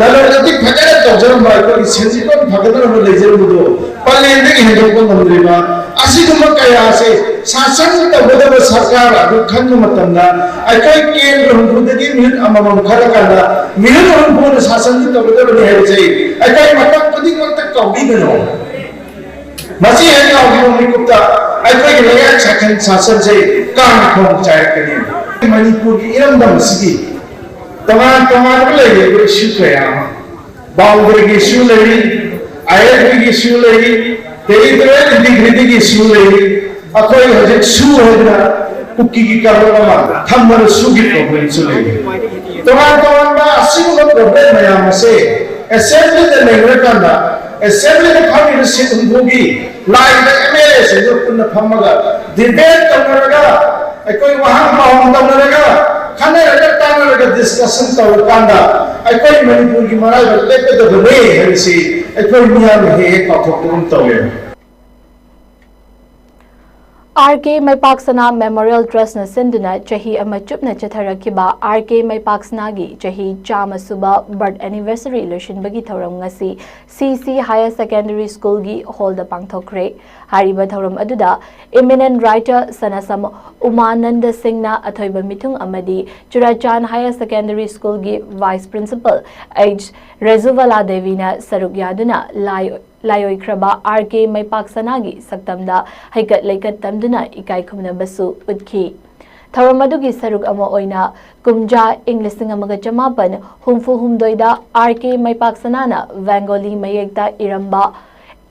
ꯂꯂꯣꯟ ꯏꯇꯤꯛ ꯐꯖꯅ ꯇꯧꯖꯔꯝꯕ, ꯑꯩꯈꯣꯏꯒꯤ ꯁꯦꯟꯃꯤꯠꯂꯣꯟ ꯐꯒꯠꯅꯔꯝꯕ ꯂꯩꯖꯔꯝꯕꯗꯣ ꯄꯂꯦꯟꯗꯒꯤ ꯍꯦꯟꯗꯣꯛꯄ ꯉꯝꯗ꯭ꯔꯤꯕ, ꯑꯁꯤꯒꯨꯝꯕ ꯀꯌꯥ ꯑꯁꯦ ꯁꯥꯁꯟ ꯇꯧꯒꯗꯕ ꯁꯔꯀꯥꯔ ꯑꯗꯨ ꯈꯟꯕ ꯃꯇꯝꯗ ꯑꯩꯈꯣꯏ ꯀꯦꯟꯗ꯭ꯔ ꯍꯨꯝꯐꯨꯗꯒꯤ ꯃꯤꯍꯨꯠ ꯑꯃꯃꯝ ꯈꯜꯂꯀꯥꯟꯗ ꯃꯤꯍꯨꯠ ꯍꯨꯝꯐꯨꯅ ꯁꯥꯁꯟꯗꯤ ꯇꯧꯒꯗꯕꯅꯤ ꯍꯥꯏꯕꯁꯦ ꯑꯩꯈꯣꯏ ꯃꯇꯝ ꯈꯨꯗꯤꯡꯃꯛꯇ ꯀꯥꯎꯕꯤꯒꯅꯨ꯫ ꯃꯁꯤ ꯍꯦꯛ ꯀꯥꯎꯈꯤꯕ ꯃꯤꯀꯨꯞꯇ ꯑꯩꯈꯣꯏꯒꯤ ꯂꯩꯉꯥꯛ ꯁꯥꯁꯟ ꯁꯥꯁꯟꯁꯦ ꯀꯥꯡ ꯈꯣꯡ ꯆꯥꯏꯔꯛꯀꯅꯤ꯫ ꯃꯅꯤꯄꯨꯔꯒꯤ ꯏꯔꯝꯗꯝ ꯑꯁꯤꯒꯤ ꯇꯣꯉꯥꯟ ꯇꯣꯉꯥꯟꯕ ꯂꯩꯔꯤꯕ ꯏꯁꯨ ꯀꯌꯥ ꯑꯃ, ꯕꯥꯎꯟꯗꯔꯤꯒꯤ ꯏꯁꯨ ꯂꯩꯔꯤ, ꯑꯥꯏ ꯑꯦꯜ ꯄꯤꯒꯤ ꯏꯁꯨ ꯂꯩꯔꯤ, ꯇꯦꯔꯤꯇꯣꯔꯤꯌꯦꯜ ꯏꯟꯇꯤꯒ꯭ꯔꯤꯇꯤꯒꯤ ꯏꯁꯨ ꯂꯩꯔꯤ, ꯑꯩꯈꯣꯏ ꯍꯧꯖꯤꯛ ꯁꯨ ꯍꯥꯏꯗꯅ ꯀꯨꯀꯤꯒꯤ ꯀꯥꯡꯂꯨꯞ ꯑꯃ ꯊꯝꯕꯗ ꯁꯨꯒꯤ ꯄ꯭ꯔꯣꯕ꯭ꯂꯦꯝꯁꯨ ꯂꯩꯔꯤ꯫ ꯇꯣꯉꯥꯟ ꯇꯣꯉꯥꯟꯕ ꯑꯁꯤꯒꯨꯝꯕ ꯄ꯭ꯔꯣꯕ꯭ꯂꯦꯝ ꯃꯌꯥꯝ ꯑꯁꯦ ꯑꯦꯁꯦꯝꯕ꯭ꯂꯤꯗ ꯂꯩꯈ꯭ꯔꯀꯥꯟꯗ ꯑꯦꯁꯦꯝꯕ꯭ꯂꯤꯗ ꯐꯝꯃꯤꯕ ꯁꯤꯠ ꯍꯨꯝꯐꯨꯒꯤ ꯂꯥꯛꯏꯕ ꯑꯦꯝ ꯑꯦꯜ ꯑꯦꯁꯤꯡꯗꯨ ꯄꯨꯟꯅ ꯐꯝꯃꯒ ꯗꯤꯕꯦꯠ ꯇꯧꯅꯔꯒ ꯑꯩꯈꯣꯏ ꯋꯥꯍꯪ ꯄꯥꯎꯍꯪ ꯇꯧꯅꯔꯒ ꯈꯟꯅꯔꯒ ꯇꯥꯟꯅꯔꯒ ꯗꯤꯁꯀꯁꯟ ꯇꯧꯔꯀꯥꯟꯗ ꯑꯩꯈꯣꯏ ꯃꯅꯤꯄꯨꯔꯒꯤ ꯃꯔꯥꯏꯕꯛ ꯂꯦꯞꯀꯗꯕꯅꯤ ꯍꯥꯏꯕꯁꯤ ꯑꯩꯈꯣꯏ ꯃꯤꯌꯥꯝꯅ ꯍꯦꯛ ꯍꯦꯛ ꯀꯥꯎꯊꯣꯛꯄꯒꯨꯝ ꯇꯧꯋꯦ꯫ ꯑꯥꯔ ꯀꯦ ꯃꯩꯄꯥꯛ ꯁꯅꯥ ꯃꯦꯃꯣꯔꯤꯌꯦꯜ ꯇ꯭ꯔꯁꯅ ꯁꯤꯟꯗꯨꯅ ꯆꯍꯤ ꯑꯃ ꯆꯨꯞꯅ ꯆꯠꯊꯔꯛꯈꯤꯕ ꯑꯥꯔ ꯀꯦ ꯃꯩꯄꯥꯛ ꯁꯅꯥꯒꯤ ꯆꯍꯤ ꯆꯥꯝꯃ ꯁꯨꯕ ꯕꯔꯊ ꯑꯦꯅꯤꯚꯔꯁꯔꯤ ꯂꯣꯏꯁꯤꯟꯕꯒꯤ ꯊꯧꯔꯝ ꯉꯁꯤ ꯁꯤ ꯁꯤ ꯍꯥꯌꯔ ꯁꯦꯀꯦꯟꯗꯔꯤ ꯁ꯭ꯀꯨꯜꯒꯤ ꯍꯣꯜꯗ ꯄꯥꯡꯊꯣꯛꯈ꯭ꯔꯦ꯫ ꯍꯥꯏꯔꯤꯕ ꯊꯧꯔꯝ ꯑꯗꯨꯗ ꯏꯃꯤꯅꯦꯟ ꯔꯥꯏꯇꯔ ꯁꯅꯥꯁꯝ ꯎꯃꯥꯅꯟꯗ ꯁꯤꯡꯅ ꯑꯊꯣꯏꯕ ꯃꯤꯊꯨꯡ ꯑꯃꯗꯤ ꯆꯨꯔꯥꯆꯥꯟ ꯍꯥꯌꯔ ꯁꯦꯀꯦꯟꯗꯔꯤ ꯁ꯭ꯀꯨꯜꯒꯤ ꯚꯥꯏꯁ ꯄ꯭ꯔꯤꯟꯁꯤꯄꯜ ꯑꯩꯆ ꯔꯦꯖꯨꯕꯂꯥ ꯗꯦꯕꯤꯅ ꯁꯔꯨꯛ ꯌꯥꯗꯨꯅ ꯂꯥꯏ ꯂꯥꯏꯑꯣꯏꯈ꯭ꯔꯕ ꯑꯥꯔ ꯀꯦ ꯃꯩꯄꯥꯛ ꯁꯅꯥꯒꯤ ꯁꯛꯇꯝꯗ ꯍꯩꯀꯠ ꯂꯩꯀꯠ ꯇꯝꯗꯨꯅ ꯏꯀꯥꯏ ꯈꯨꯝꯅꯕꯁꯨ ꯎꯠꯈꯤ꯫ ꯊꯧꯔꯝ ꯑꯗꯨꯒꯤ ꯁꯔꯨꯛ ꯑꯃ ꯑꯣꯏꯅ ꯀꯨꯝꯖꯥ ꯏꯪ ꯂꯤꯁꯤꯡ ꯑꯃꯒ ꯆꯃꯥꯄꯟ ꯍꯨꯝꯐꯨ ꯍꯨꯝꯗꯣꯏꯗ ꯑꯥꯔ ꯀꯦ ꯃꯩꯄꯥꯛꯁꯅꯥꯅ ꯕꯦꯡꯒꯣꯂꯤ ꯃꯌꯦꯛꯇ ꯏꯔꯝꯕ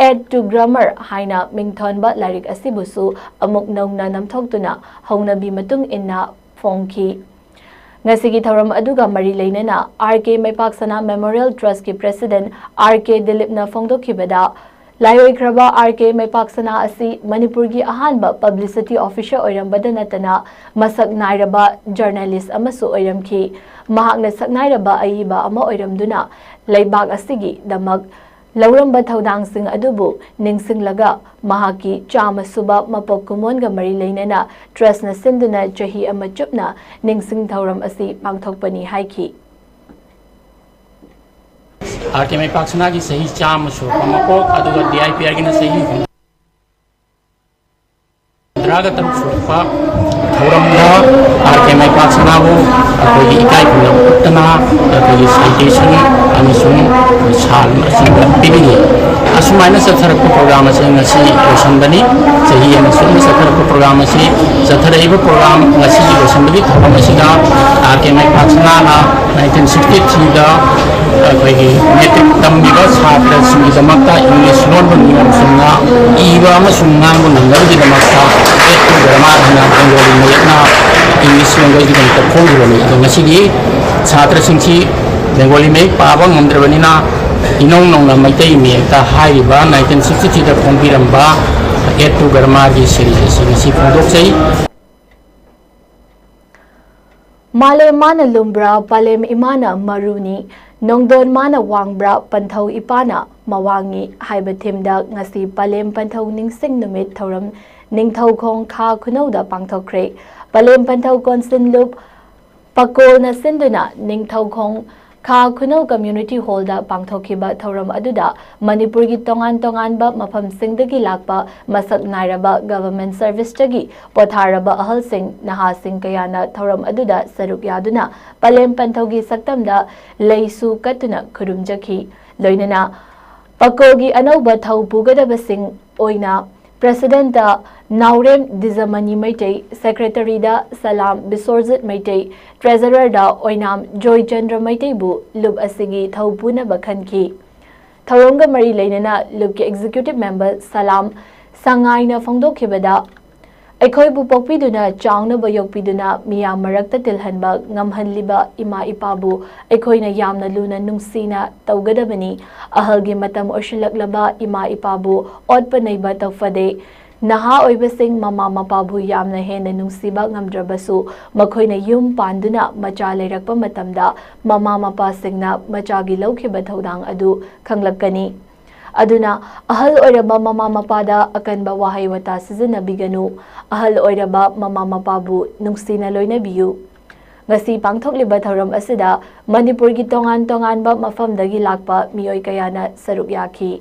Aid to Grammar ꯍꯥꯏꯅ ꯃꯤꯡꯊꯣꯟꯕ ꯂꯥꯏꯔꯤꯛ ꯑꯁꯤꯕꯨꯁꯨ ꯑꯃꯨꯛ ꯅꯧꯅ ꯅꯝꯊꯣꯛꯇꯨꯅ ꯍꯧꯅꯕꯤ ꯃꯇꯨꯡ ꯏꯟꯅ ꯐꯣꯡꯈꯤ꯫ ꯉꯁꯤꯒꯤ ꯊꯧꯔꯝ ꯑꯗꯨꯒ ꯃꯔꯤ ꯂꯩꯅꯅ ꯑꯥꯔ ꯀꯦ ꯃꯩꯄꯥꯛꯁꯅꯥ ꯃꯦꯃꯣꯔꯤꯌꯦꯜ ꯇ꯭ꯔꯁꯀꯤ ꯄ꯭ꯔꯦꯁꯤꯗꯦꯟꯠ ꯑꯥꯔ ꯀꯦ ꯗꯤꯂꯤꯞꯅ ꯐꯣꯡꯗꯣꯛꯈꯤꯕꯗ, ꯂꯥꯏꯑꯣꯏꯈ꯭ꯔꯕ ꯑꯥꯔ ꯀꯦ ꯃꯩꯄꯥꯛꯁꯅꯥ ꯑꯁꯤ ꯃꯅꯤꯄꯨꯔꯒꯤ ꯑꯍꯥꯟꯕ ꯄꯕ꯭ꯂꯤꯁꯤꯇꯤ ꯑꯣꯐꯤꯁꯔ ꯑꯣꯏꯔꯝꯕꯗ ꯅꯠꯇꯅ ꯃꯁꯛ ꯅꯥꯏꯔꯕ ꯖꯔꯅꯦꯂꯤꯁ ꯑꯃꯁꯨ ꯑꯣꯏꯔꯝꯈꯤ꯫ ꯃꯍꯥꯛꯅ ꯁꯛꯅꯥꯏꯔꯕ ꯑꯏꯕ ꯑꯃ ꯑꯣꯏꯔꯝꯗꯨꯅ ꯂꯩꯕꯥꯛ ꯑꯁꯤꯒꯤꯗꯃꯛ ꯂꯧꯔꯝꯕ ꯊꯧꯗꯥꯡꯁꯤꯡ ꯑꯗꯨꯕꯨ ꯅꯤꯡꯁꯤꯡꯂꯒ ꯃꯍꯥꯛꯀꯤ ꯆꯥꯝꯃ ꯁꯨꯕ ꯃꯄꯣꯛ ꯀꯨꯝꯑꯣꯟꯒ ꯃꯔꯤ ꯂꯩꯅꯅ ꯇ꯭ꯔꯁꯅ ꯁꯤꯟꯗꯨꯅ ꯆꯍꯤ ꯑꯃ ꯆꯨꯞꯅ ꯅꯤꯡꯁꯤꯡ ꯊꯧꯔꯝ ꯑꯁꯤ ꯄꯥꯡꯊꯣꯛꯄꯅꯤ ꯍꯥꯏꯈꯤ꯫ ꯑꯥꯔ ꯀꯦ ꯃꯩꯄꯥꯛꯁꯅꯥꯒꯤ ꯆꯍꯤ ꯆꯥꯝꯃ ꯁꯨꯔꯛꯄ ꯃꯄꯣꯛ, ꯑꯗꯨꯒ ꯗꯤ ꯑꯥꯏ ꯄꯤ ꯑꯥꯔꯒꯤꯅ ꯆꯍꯤ ꯍꯨꯝꯐꯨ ꯇꯔꯥꯒ ꯇꯔꯨꯛ ꯁꯨꯔꯛꯄ ꯊꯧꯔꯝꯗ ꯑꯥꯔ ꯀꯦ ꯃꯩꯄꯥꯛꯁꯅꯥꯕꯨ ꯑꯩꯈꯣꯏꯒꯤ ꯏꯀꯥꯏ ꯈꯨꯝꯅꯕ ꯎꯠꯇꯅ ꯑꯩꯈꯣꯏꯒꯤ ꯁꯥꯏꯇꯦꯁꯟ ꯑꯃꯁꯨꯡ ꯁꯥꯜ ꯑꯁꯤꯒꯨꯝꯕ ꯄꯤꯕꯤꯔꯤ꯫ ꯑꯁꯨꯃꯥꯏꯅ ꯆꯠꯊꯔꯛꯄ ꯄ꯭ꯔꯣꯒ꯭ꯔꯥꯝ ꯑꯁꯤ ꯉꯁꯤ ꯂꯣꯏꯁꯤꯟꯕꯅꯤ꯫ ꯆꯍꯤ ꯑꯃ ꯆꯨꯞꯅ ꯆꯠꯊꯔꯛꯄ ꯄ꯭ꯔꯣꯒ꯭ꯔꯥꯝ ꯑꯁꯤ, ꯆꯠꯊꯔꯛꯏꯕ ꯄ꯭ꯔꯣꯒ꯭ꯔꯥꯝ ꯉꯁꯤꯒꯤ ꯂꯣꯏꯁꯤꯟꯕꯒꯤ ꯊꯧꯔꯝ ꯑꯁꯤꯗ ꯑꯥꯔ ꯀꯦ ꯃꯩꯄꯥꯛꯁꯅꯥꯅ ꯅꯥꯏꯟꯇꯤꯟ ꯁꯤꯛꯁꯇꯤ ꯊ꯭ꯔꯤꯗ ꯑꯩꯈꯣꯏꯒꯤ ꯃꯦꯇ꯭ꯔꯤꯛ ꯇꯝꯂꯤꯕ ꯁꯥꯇ꯭ꯔꯁꯤꯡꯒꯤꯗꯃꯛꯇ ꯏꯪꯂꯤꯁ ꯂꯣꯟꯕ ꯅꯤꯌꯣꯝ ꯆꯨꯝꯅ ꯏꯕ ꯑꯃꯁꯨꯡ ꯉꯥꯡꯕ ꯉꯝꯅꯕꯒꯤꯗꯃꯛꯇ Aid to Grammar ꯍꯥꯏꯅ ꯕꯦꯡꯒꯣꯂꯤ ꯃꯌꯦꯛꯅ ꯏꯪꯂꯤꯁ ꯂꯣꯟꯕꯒꯤꯗꯃꯛꯇ ꯐꯣꯡꯈꯤꯕꯅꯤ꯫ ꯑꯗꯣ ꯉꯁꯤꯗꯤ ꯁꯥꯇ꯭ꯔꯁꯤꯡꯁꯤ ꯕꯦꯡꯒꯣꯂꯤ ꯃꯌꯦꯛ ꯄꯥꯕ ꯉꯝꯗ꯭ꯔꯕꯅꯤꯅ, ꯏꯅꯧ ꯅꯧꯅ ꯃꯩꯇꯩ ꯃꯌꯦꯛꯇ ꯍꯥꯏꯔꯤꯕ ꯅꯥꯏꯟꯇꯤꯟ ꯁꯤꯛꯁꯇꯤ ꯊ꯭ꯔꯤꯗ ꯐꯣꯡꯕꯤꯔꯝꯕ Aid to Grammarꯒꯤ ꯁꯦꯔꯤꯁ ꯑꯁꯤ ꯉꯁꯤ ꯐꯣꯡꯗꯣꯛꯆꯩ꯫ ꯃꯥꯂꯦꯝ ꯃꯥꯅ ꯂꯨꯝꯕ꯭ꯔꯥ, ꯄꯂꯦꯝ ꯏꯃꯥꯅ ꯃꯔꯨꯅꯤ, ꯅꯣꯡꯗꯣꯟ ꯃꯥꯅ ꯋꯥꯡꯕ꯭ꯔꯥ, ꯄꯟꯊꯧ ꯏꯄꯥꯅ ꯃꯋꯥꯡꯉꯤ ꯍꯥꯏꯕ ꯊꯤꯝꯗ ꯉꯁꯤ ꯄꯂꯦꯝ ꯄꯟꯊꯧ ꯅꯤꯡꯁꯤꯡ ꯅꯨꯃꯤꯠ ꯊꯧꯔꯝ ꯅꯤꯡꯊꯧꯈꯣꯡ ꯈꯥ ꯈꯨꯅꯧꯗ ꯄꯥꯡꯊꯣꯛꯈ꯭ꯔꯦ꯫ ꯄꯂꯦꯝ ꯄꯟꯊꯧ ꯀꯣꯟꯁꯤꯟꯂꯨꯞ ꯄꯀꯣꯜꯅ ꯁꯤꯟꯗꯨꯅ ꯅꯤꯡꯊꯧꯈꯣꯡ ꯈꯥ ꯈꯨꯅꯧ ꯀꯝꯃ꯭ꯌꯨꯅꯤꯇꯤ ꯍꯣꯜꯗ ꯄꯥꯡꯊꯣꯛꯈꯤꯕ ꯊꯧꯔꯝ ꯑꯗꯨꯗ ꯃꯅꯤꯄꯨꯔꯒꯤ ꯇꯣꯉꯥꯟ ꯇꯣꯉꯥꯟꯕ ꯃꯐꯝꯁꯤꯡꯗꯒꯤ ꯂꯥꯛꯄ ꯃꯁꯛ ꯅꯥꯏꯔꯕ ꯒꯚꯔꯟꯃꯦꯟꯠ ꯁꯔꯚꯤꯁꯇꯒꯤ ꯄꯣꯊꯥꯔꯕ ꯑꯍꯜꯁꯤꯡ, ꯅꯍꯥꯁꯤꯡ ꯀꯌꯥꯅ ꯊꯧꯔꯝ ꯑꯗꯨꯗ ꯁꯔꯨꯛ ꯌꯥꯗꯨꯅ ꯄꯂꯦꯝ ꯄꯟꯊꯧꯒꯤ ꯁꯛꯇꯝꯗ ꯂꯩꯁꯨ ꯀꯠꯇꯨꯅ ꯈꯨꯔꯨꯝꯖꯈꯤ꯫ ꯂꯣꯏꯅꯅ ꯄꯀꯣꯜꯒꯤ ꯑꯅꯧꯕ ꯊꯧ ꯄꯨꯒꯗꯕꯁꯤꯡ ꯑꯣꯏꯅ ꯄ꯭ꯔꯦꯁꯤꯗꯦꯟꯠꯇ ꯅꯥꯎꯔꯦꯝ ꯗꯤꯖꯃꯅꯤ ꯃꯩꯇꯩ, ꯁꯦꯀ꯭ꯔꯦꯇꯔꯤꯗ ꯁꯂꯥꯝ ꯕꯤꯁ꯭ꯋꯔꯖꯤꯠ ꯃꯩꯇꯩ, ꯇ꯭ꯔꯦꯖꯔꯔꯗ ꯑꯣꯏꯅꯥꯝ ꯖꯣꯏꯆꯟꯗ꯭ꯔ ꯃꯩꯇꯩꯕꯨ ꯂꯨꯞ ꯑꯁꯤꯒꯤ ꯊꯧ ꯄꯨꯅꯕ ꯈꯟꯈꯤ꯫ ꯊꯧꯔꯝꯒ ꯃꯔꯤ ꯂꯩꯅꯅ ꯂꯨꯞꯀꯤ ꯑꯦꯛꯖꯤꯀ꯭ꯌꯨꯇꯤꯚ ꯃꯦꯝꯕꯔ ꯁꯂꯥꯝ ꯁꯉꯥꯏꯅ ꯐꯣꯡꯗꯣꯛꯈꯤꯕꯗ, ꯑꯩꯈꯣꯏꯕꯨ ꯄꯣꯛꯄꯤꯗꯨꯅ ꯆꯥꯎꯅꯕ ꯌꯣꯛꯄꯤꯗꯨꯅ ꯃꯤꯌꯥꯝ ꯃꯔꯛꯇ ꯇꯤꯜꯍꯟꯕ ꯉꯝꯍꯜꯂꯤꯕ ꯏꯃꯥ ꯏꯄꯥꯕꯨ ꯑꯩꯈꯣꯏꯅ ꯌꯥꯝꯅ ꯂꯨꯅ ꯅꯨꯡꯁꯤꯅ ꯇꯧꯒꯗꯕꯅꯤ꯫ ꯑꯍꯜꯒꯤ ꯃꯇꯝ ꯑꯣꯏꯁꯤꯜꯂꯛꯂꯕ ꯏꯃꯥ ꯏꯄꯥꯕꯨ ꯑꯣꯠꯄ ꯅꯩꯕ ꯇꯧꯐꯗꯦ꯫ ꯅꯍꯥ ꯑꯣꯏꯕꯁꯤꯡ ꯃꯃꯥ ꯃꯄꯥꯕꯨ ꯌꯥꯝꯅ ꯍꯦꯟꯅ ꯅꯨꯡꯁꯤꯕ ꯉꯝꯗ꯭ꯔꯕꯁꯨ, ꯃꯈꯣꯏꯅ ꯌꯨꯝ ꯄꯥꯟꯗꯨꯅ ꯃꯆꯥ ꯂꯩꯔꯛꯄ ꯃꯇꯝꯗ ꯃꯃꯥ ꯃꯄꯥꯁꯤꯡꯅ ꯃꯆꯥꯒꯤ ꯂꯧꯈꯤꯕ ꯊꯧꯗꯥꯡ ꯑꯗꯨ ꯈꯪꯂꯛꯀꯅꯤ꯫ ꯑꯗꯨꯅ ꯑꯍꯜ ꯑꯣꯏꯔꯕ ꯃꯃꯥ ꯃꯄꯥꯗ ꯑꯀꯟꯕ ꯋꯥꯍꯩ ꯋꯥꯇꯥ ꯁꯤꯖꯤꯟꯅꯕꯤꯒꯅꯨ꯫ ꯑꯍꯜ ꯑꯣꯏꯔꯕ ꯃꯃꯥ ꯃꯄꯥꯕꯨ ꯅꯨꯡꯁꯤꯅ ꯂꯣꯏꯅꯕꯤꯌꯨ꯫ ꯉꯁꯤ ꯄꯥꯡꯊꯣꯛꯂꯤꯕ ꯊꯧꯔꯝ ꯑꯁꯤꯗ ꯃꯅꯤꯄꯨꯔꯒꯤ ꯇꯣꯉꯥꯟ ꯇꯣꯉꯥꯟꯕ ꯃꯐꯝꯗꯒꯤ ꯂꯥꯛꯄ ꯃꯤꯑꯣꯏ ꯀꯌꯥꯅ ꯁꯔꯨꯛ ꯌꯥꯈꯤ꯫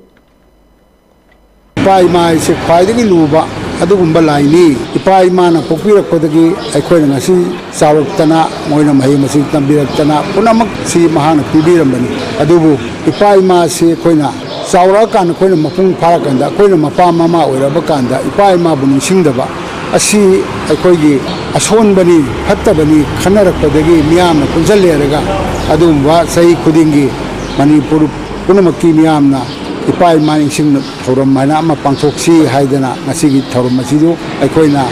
ꯏꯄꯥ ꯏꯃꯥ ꯍꯥꯏꯁꯦ ꯈ꯭ꯋꯥꯏꯗꯒꯤ ꯂꯨꯕ ꯑꯗꯨꯒꯨꯝꯕ ꯂꯥꯏꯅꯤ꯫ ꯏꯄꯥ ꯏꯃꯥꯅ ꯄꯣꯛꯄꯤꯔꯛꯄꯗꯒꯤ ꯑꯩꯈꯣꯏꯅ ꯉꯁꯤ ꯆꯥꯎꯔꯛꯇꯅ, ꯃꯣꯏꯅ ꯃꯍꯩ ꯃꯁꯤꯡ ꯇꯝꯕꯤꯔꯛꯇꯅ, ꯄꯨꯝꯅꯃꯛꯁꯤ ꯃꯍꯥꯛꯅ ꯄꯤꯕꯤꯔꯝꯕꯅꯤ꯫ ꯑꯗꯨꯕꯨ ꯏꯄꯥ ꯏꯃꯥꯁꯤ ꯑꯩꯈꯣꯏꯅ ꯆꯥꯎꯔꯛꯑꯀꯥꯟꯗ, ꯑꯩꯈꯣꯏꯅ ꯃꯄꯨꯡ ꯐꯥꯔꯀꯥꯟꯗ, ꯑꯩꯈꯣꯏꯅ ꯃꯄꯥ ꯃꯃꯥ ꯑꯣꯏꯔꯕ ꯀꯥꯟꯗ ꯏꯄꯥ ꯏꯃꯥꯕꯨ ꯅꯤꯡꯁꯤꯡꯗꯕ ꯑꯁꯤ ꯑꯩꯈꯣꯏꯒꯤ ꯑꯁꯣꯟꯕꯅꯤ, ꯐꯠꯇꯕꯅꯤ ꯈꯟꯅꯔꯛꯄꯗꯒꯤ ꯃꯤꯌꯥꯝꯅ ꯄꯨꯟꯁꯤꯜꯂꯦꯔꯒ ꯑꯗꯨꯒꯨꯝꯕ ꯆꯍꯤ ꯈꯨꯗꯤꯡꯒꯤ ꯃꯅꯤꯄꯨꯔ ꯄꯨꯝꯅꯃꯛꯀꯤ ꯃꯤꯌꯥꯝꯅ ꯏꯄꯥ ꯏꯃꯥ ꯅꯤꯡꯁꯤꯡ ꯊꯧꯔꯝ ꯍꯥꯏꯅ ꯑꯃ ꯄꯥꯡꯊꯣꯛꯁꯤ ꯍꯥꯏꯗꯅ ꯉꯁꯤꯒꯤ ꯊꯧꯔꯝ ꯑꯁꯤꯁꯨ ꯑꯩꯈꯣꯏꯅ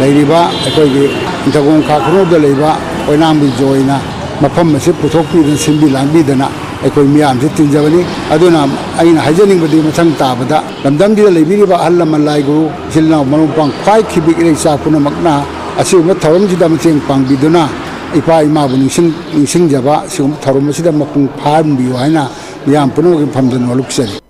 ꯂꯩꯔꯤꯕ ꯑꯩꯈꯣꯏꯒꯤ ꯅꯤꯡꯊꯧꯈꯣꯡ ꯈꯥ ꯈꯨꯅꯧꯗ ꯂꯩꯕ ꯑꯣꯏꯅꯥꯝꯒꯤ ꯖꯣꯏꯅ ꯃꯐꯝ ꯑꯁꯤ ꯄꯨꯊꯣꯛꯄꯤꯗꯨꯅ, ꯁꯤꯟꯕꯤ ꯂꯥꯡꯕꯤꯗꯅ ꯑꯩꯈꯣꯏ ꯃꯤꯌꯥꯝꯁꯤ ꯇꯤꯟꯖꯕꯅꯤ꯫ ꯑꯗꯨꯅ ꯑꯩꯅ ꯍꯥꯏꯖꯅꯤꯡꯕꯗꯤ ꯃꯊꯪ ꯇꯥꯕꯗ ꯂꯝꯗꯝꯁꯤꯗ ꯂꯩꯕꯤꯔꯤꯕ ꯑꯍꯜ ꯂꯃꯟ, ꯂꯥꯏ ꯒꯨꯔꯨ, ꯏꯆꯤꯜ ꯏꯅꯥꯎ, ꯃꯔꯨꯞ ꯃꯄꯥꯡ, ꯈ꯭ꯋꯥꯏ ꯈꯤꯕꯤꯛ ꯏꯔꯩ ꯏꯆꯥ ꯄꯨꯝꯅꯃꯛꯅ ꯑꯁꯤꯒꯨꯝꯕ ꯊꯧꯔꯝꯁꯤꯗ ꯃꯇꯦꯡ ꯄꯥꯡꯕꯤꯗꯨꯅ ꯏꯄꯥ ꯏꯃꯥꯕꯨ ꯅꯤꯡꯁꯤꯡ-, ꯅꯤꯡꯁꯤꯡꯖꯕ ꯁꯤꯒꯨꯝꯕ ꯊꯧꯔꯝ ꯑꯁꯤꯗ ꯃꯄꯨꯡ ꯐꯥꯍꯟꯕꯤꯌꯨ ꯍꯥꯏꯅ ꯃꯤꯌꯥꯝ ꯄꯨꯝꯅꯃꯛꯀꯤ ꯃꯐꯝꯗ ꯅꯣꯜꯂꯨꯛꯆꯔꯤ꯫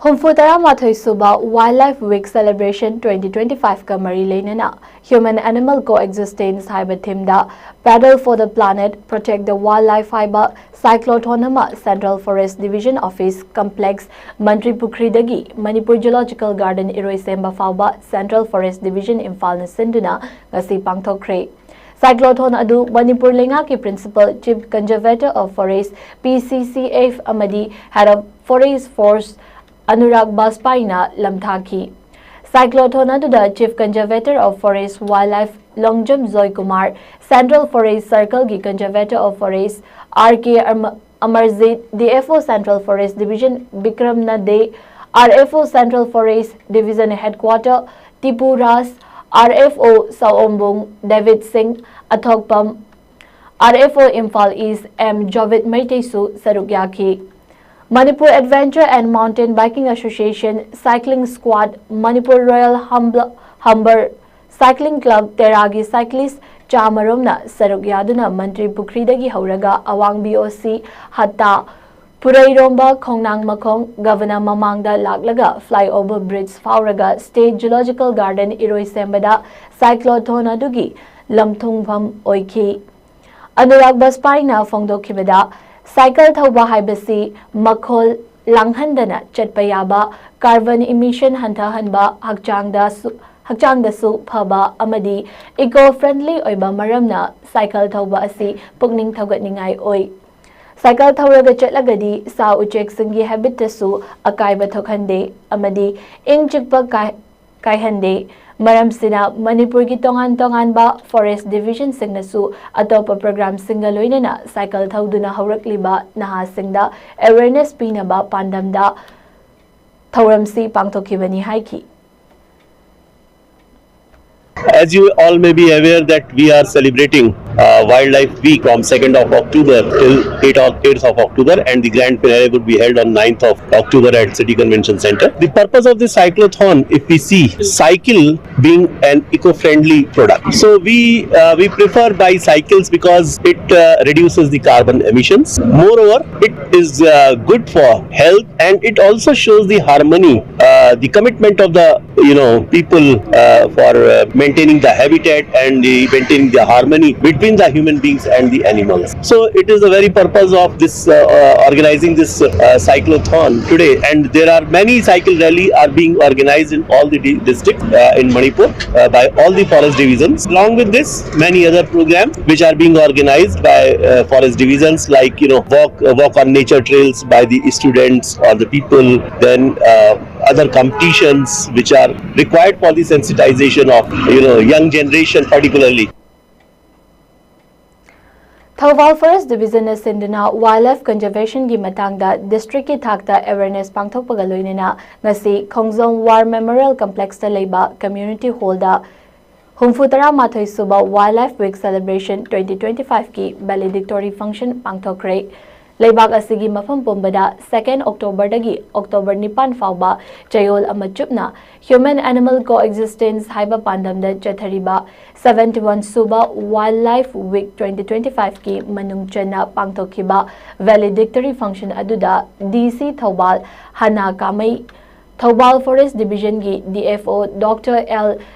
ꯍꯨꯝꯐꯨ ꯇꯔꯥꯃꯥꯊꯣꯏ ꯁꯨꯕ Wildlife Week Celebration twenty twenty five ꯀ ꯃꯔꯤ ꯂꯩꯅꯅ Human Animal Coexistence ꯍꯥꯏꯕ theme the Paddle for the Planet, Protect the Wildlife ꯍꯥꯏꯕ cyclothon ꯑꯃ Central Forest Division Office Complex, ꯃꯟꯇ꯭ꯔꯤ ꯄꯨꯈ꯭ꯔꯤꯗꯒꯤ ꯃꯅꯤꯄꯨꯔ Zoological Garden ꯏꯔꯣꯏꯁꯦꯝꯕ ꯐꯥꯎꯕ Central Forest Division ꯏꯝꯐꯥꯜꯅ ꯁꯤꯟꯗꯨꯅ ꯉꯁꯤ ꯄꯥꯡꯊꯣꯛꯈ꯭ꯔꯦ꯫ Cyclothon ꯑꯗꯨ ꯃꯅꯤꯄꯨꯔ ꯂꯩꯉꯥꯛꯀꯤ Principal Chief Conservator of Forest, P C C F, ꯑꯃꯗꯤ Head of Forest Force Anurag ꯕꯥꯖꯄꯥꯏꯅ ꯂꯝꯊꯥꯈꯤ꯫ Cyclothoon ꯑꯗꯨꯗ Chief Conservator of Forest Wildlife Longjam joy Kumar, Central Forest Circle ꯒꯤ Conservator of Forest R K ꯑꯃ-, Amarjeet, D F O Central Forest Division Bikram ꯅꯗꯦ, R F O Central Forest Division Headquarter Tipu Raj, R F O Saombung Debit Singh, ꯑꯊꯣꯛꯄꯝ, R F O Imphal east M Jobit ꯃꯩꯇꯩꯁꯨ ꯁꯔꯨꯛ ꯌꯥꯈꯤ꯫ Manipur Adventure and Mountain Biking Association, Cycling Squad, Manipur Royal Humble-, Humber Cycling Club, ꯇꯦꯔꯥꯒꯤ cyclist ꯆꯥꯃꯔꯣꯝꯅ ꯁꯔꯨꯛ ꯌꯥꯗꯨꯅ ꯃꯟꯇ꯭ꯔꯤ ꯄꯨꯈ꯭ꯔꯤꯗꯒꯤ ꯍꯧꯔꯒ ꯑꯋꯥꯡ B O C ꯍꯠꯇꯥ, ꯄꯨꯔꯩꯔꯣꯝꯕ ꯈꯣꯡꯅꯥꯡ ꯃꯈꯣꯡ ꯒꯕꯅ ꯃꯃꯥꯡꯗ ꯂꯥꯛꯂꯒ flyover bridge ꯐꯥꯎꯔꯒ State Zoological Garden ꯏꯔꯣꯏꯁꯦꯝꯕꯗ cyclothoon ꯑꯗꯨꯒꯤ ꯂꯝꯊꯨꯡꯐꯝ ꯑꯣꯏꯈꯤ꯫ ꯑꯅꯨꯔꯥꯒ ꯕꯥꯖꯄꯥꯏꯅ ꯐꯣꯡꯗꯣꯛꯈꯤꯕꯗ, cycle ꯊꯧꯕ ꯍꯥꯏꯕꯁꯤ ꯃꯈꯣꯜ ꯂꯥꯡꯍꯟꯗꯅ ꯆꯠꯄ ꯌꯥꯕ, carbon emission ꯍꯟꯊꯍꯟꯕ, ꯍꯛꯆꯥꯡꯗꯁꯨ, ꯍꯛꯆꯥꯡꯗꯁꯨ ꯐꯕ ꯑꯃꯗꯤ eco-friendly ꯑꯣꯏꯕ ꯃꯔꯝꯅ cycle ꯊꯧꯕ ꯑꯁꯤ ꯄꯨꯛꯅꯤꯡ ꯊꯧꯒꯠꯅꯤꯡꯉꯥꯏ ꯑꯣꯏ꯫ Cycle ꯊꯧꯔꯒ ꯆꯠꯂꯒꯗꯤ ꯁꯥ ꯎꯆꯦꯛꯁꯤꯡꯒꯤ habitat-ꯇꯁꯨ ꯑꯀꯥꯏꯕ ꯊꯣꯛꯍꯟꯗꯦ ꯑꯃꯗꯤ ꯏꯪ ꯆꯤꯛꯄ ꯀꯥꯏ-, ꯀꯥꯏꯍꯟꯗꯦ꯫ ꯃꯔꯝꯁꯤꯅ ꯃꯅꯤꯄꯨꯔꯒꯤ ꯇꯣꯉꯥꯟ ꯇꯣꯉꯥꯟꯕ forest division-ꯁꯤꯡꯅꯁꯨ ꯑꯇꯣꯞꯄ program-ꯁꯤꯡꯒ ꯂꯣꯏꯅꯅ cycle ꯊꯧꯗꯨꯅ ꯍꯧꯔꯛꯂꯤꯕ ꯅꯍꯥꯁꯤꯡꯗ awareness ꯄꯤꯅꯕ ꯄꯥꯟꯗꯝꯗ ꯊꯧꯔꯝꯁꯤ ꯄꯥꯡꯊꯣꯛꯈꯤꯕꯅꯤ ꯍꯥꯏꯈꯤ꯫ As you all may be aware that we are celebrating uh, Wildlife Week from second of October till eight of, eighth of October, and the grand finale would be held on ninth of October at City Convention Center. The purpose of the cyclothoon, if we see cycle being an eco-friendly product, so we uh, we prefer bicycles because it uh, reduces the carbon emissions. Moreover, it is uh, good for health, and it also shows the harmony uh, uh, the commitment of the, you know, people uh, for uh, maintaining the habitat and the maintaining the harmony between the human beings and the animals. So it is the very purpose of this uh, uh, organizing this uh, cyclothon today, and there are many cycle rally are being organized in all the di- districts uh, in Manipur uh, by all the forest divisions. Along with this, many other programs which are being organized by uh, forest divisions, like, you know, walk uh, walk on nature trails by the students or the people, then uh, other competitions which are required for the sensitization of, you know, young generation particularly. Thoubal forest ꯗꯤꯕꯤꯖꯟꯅ ꯁꯤꯟꯗꯨꯅ wild life ꯀꯟꯖꯔꯕꯦꯁꯟꯒꯤ ꯃꯇꯥꯡꯗ ꯗꯤꯁꯇ꯭ꯔꯤꯛꯀꯤ ꯊꯥꯛꯇ awareness ꯄꯥꯡꯊꯣꯛꯄꯒ ꯂꯣꯏꯅꯅ ꯉꯁꯤ ꯈꯣꯡꯖꯣꯝ war memorial ꯀꯝꯄ꯭ꯂꯦꯛꯁꯇ ꯂꯩꯕ community ꯍꯣꯜꯗ ꯍꯨꯝꯐꯨ ꯇꯔꯥ ꯃꯥꯊꯣꯏ ꯁꯨꯕ wildlife week celebration twenty twenty ꯐꯥꯏꯚꯀꯤ ꯚꯦꯂꯤꯗꯤꯛꯇꯣꯔꯤ ꯐꯪꯁꯟ ꯄꯥꯡꯊꯣꯛꯈ꯭ꯔꯦ꯫ ꯂꯩꯕꯥꯛ ꯑꯁꯤꯒꯤ ꯃꯐꯝ ꯄꯨꯝꯕꯗ ꯁꯦꯀꯦꯟ ꯑꯣꯛꯇꯣꯕꯔꯗꯒꯤ ꯑꯣꯛꯇꯣꯕꯔ ꯅꯤꯄꯥꯟ ꯐꯥꯎꯕ ꯆꯌꯣꯜ ꯑꯃ ꯆꯨꯞꯅ ꯍ꯭ꯌꯨꯃꯦꯟ ꯑꯦꯅꯤꯃꯦꯜ ꯀꯣ ꯑꯦꯛꯖꯤꯁꯇꯦꯟꯁ ꯍꯥꯏꯕ ꯄꯥꯟꯗꯝꯗ ꯆꯠꯊꯔꯤꯕ ꯁꯚꯦꯟꯇꯤ ꯋꯥꯟ ꯁꯨꯕ wildlife week twenty twenty ꯐꯥꯏꯚꯀꯤ ꯃꯅꯨꯡ ꯆꯟꯅ ꯄꯥꯡꯊꯣꯛꯈꯤꯕ ꯚꯦꯂꯤꯗꯤꯛꯇꯣꯔꯤ ꯐꯪꯁꯟ ꯑꯗꯨꯗ D C Thoubal Hana Kamei, Thoubal forest ꯗꯤꯕꯤꯖꯟꯒꯤ D F O doctor L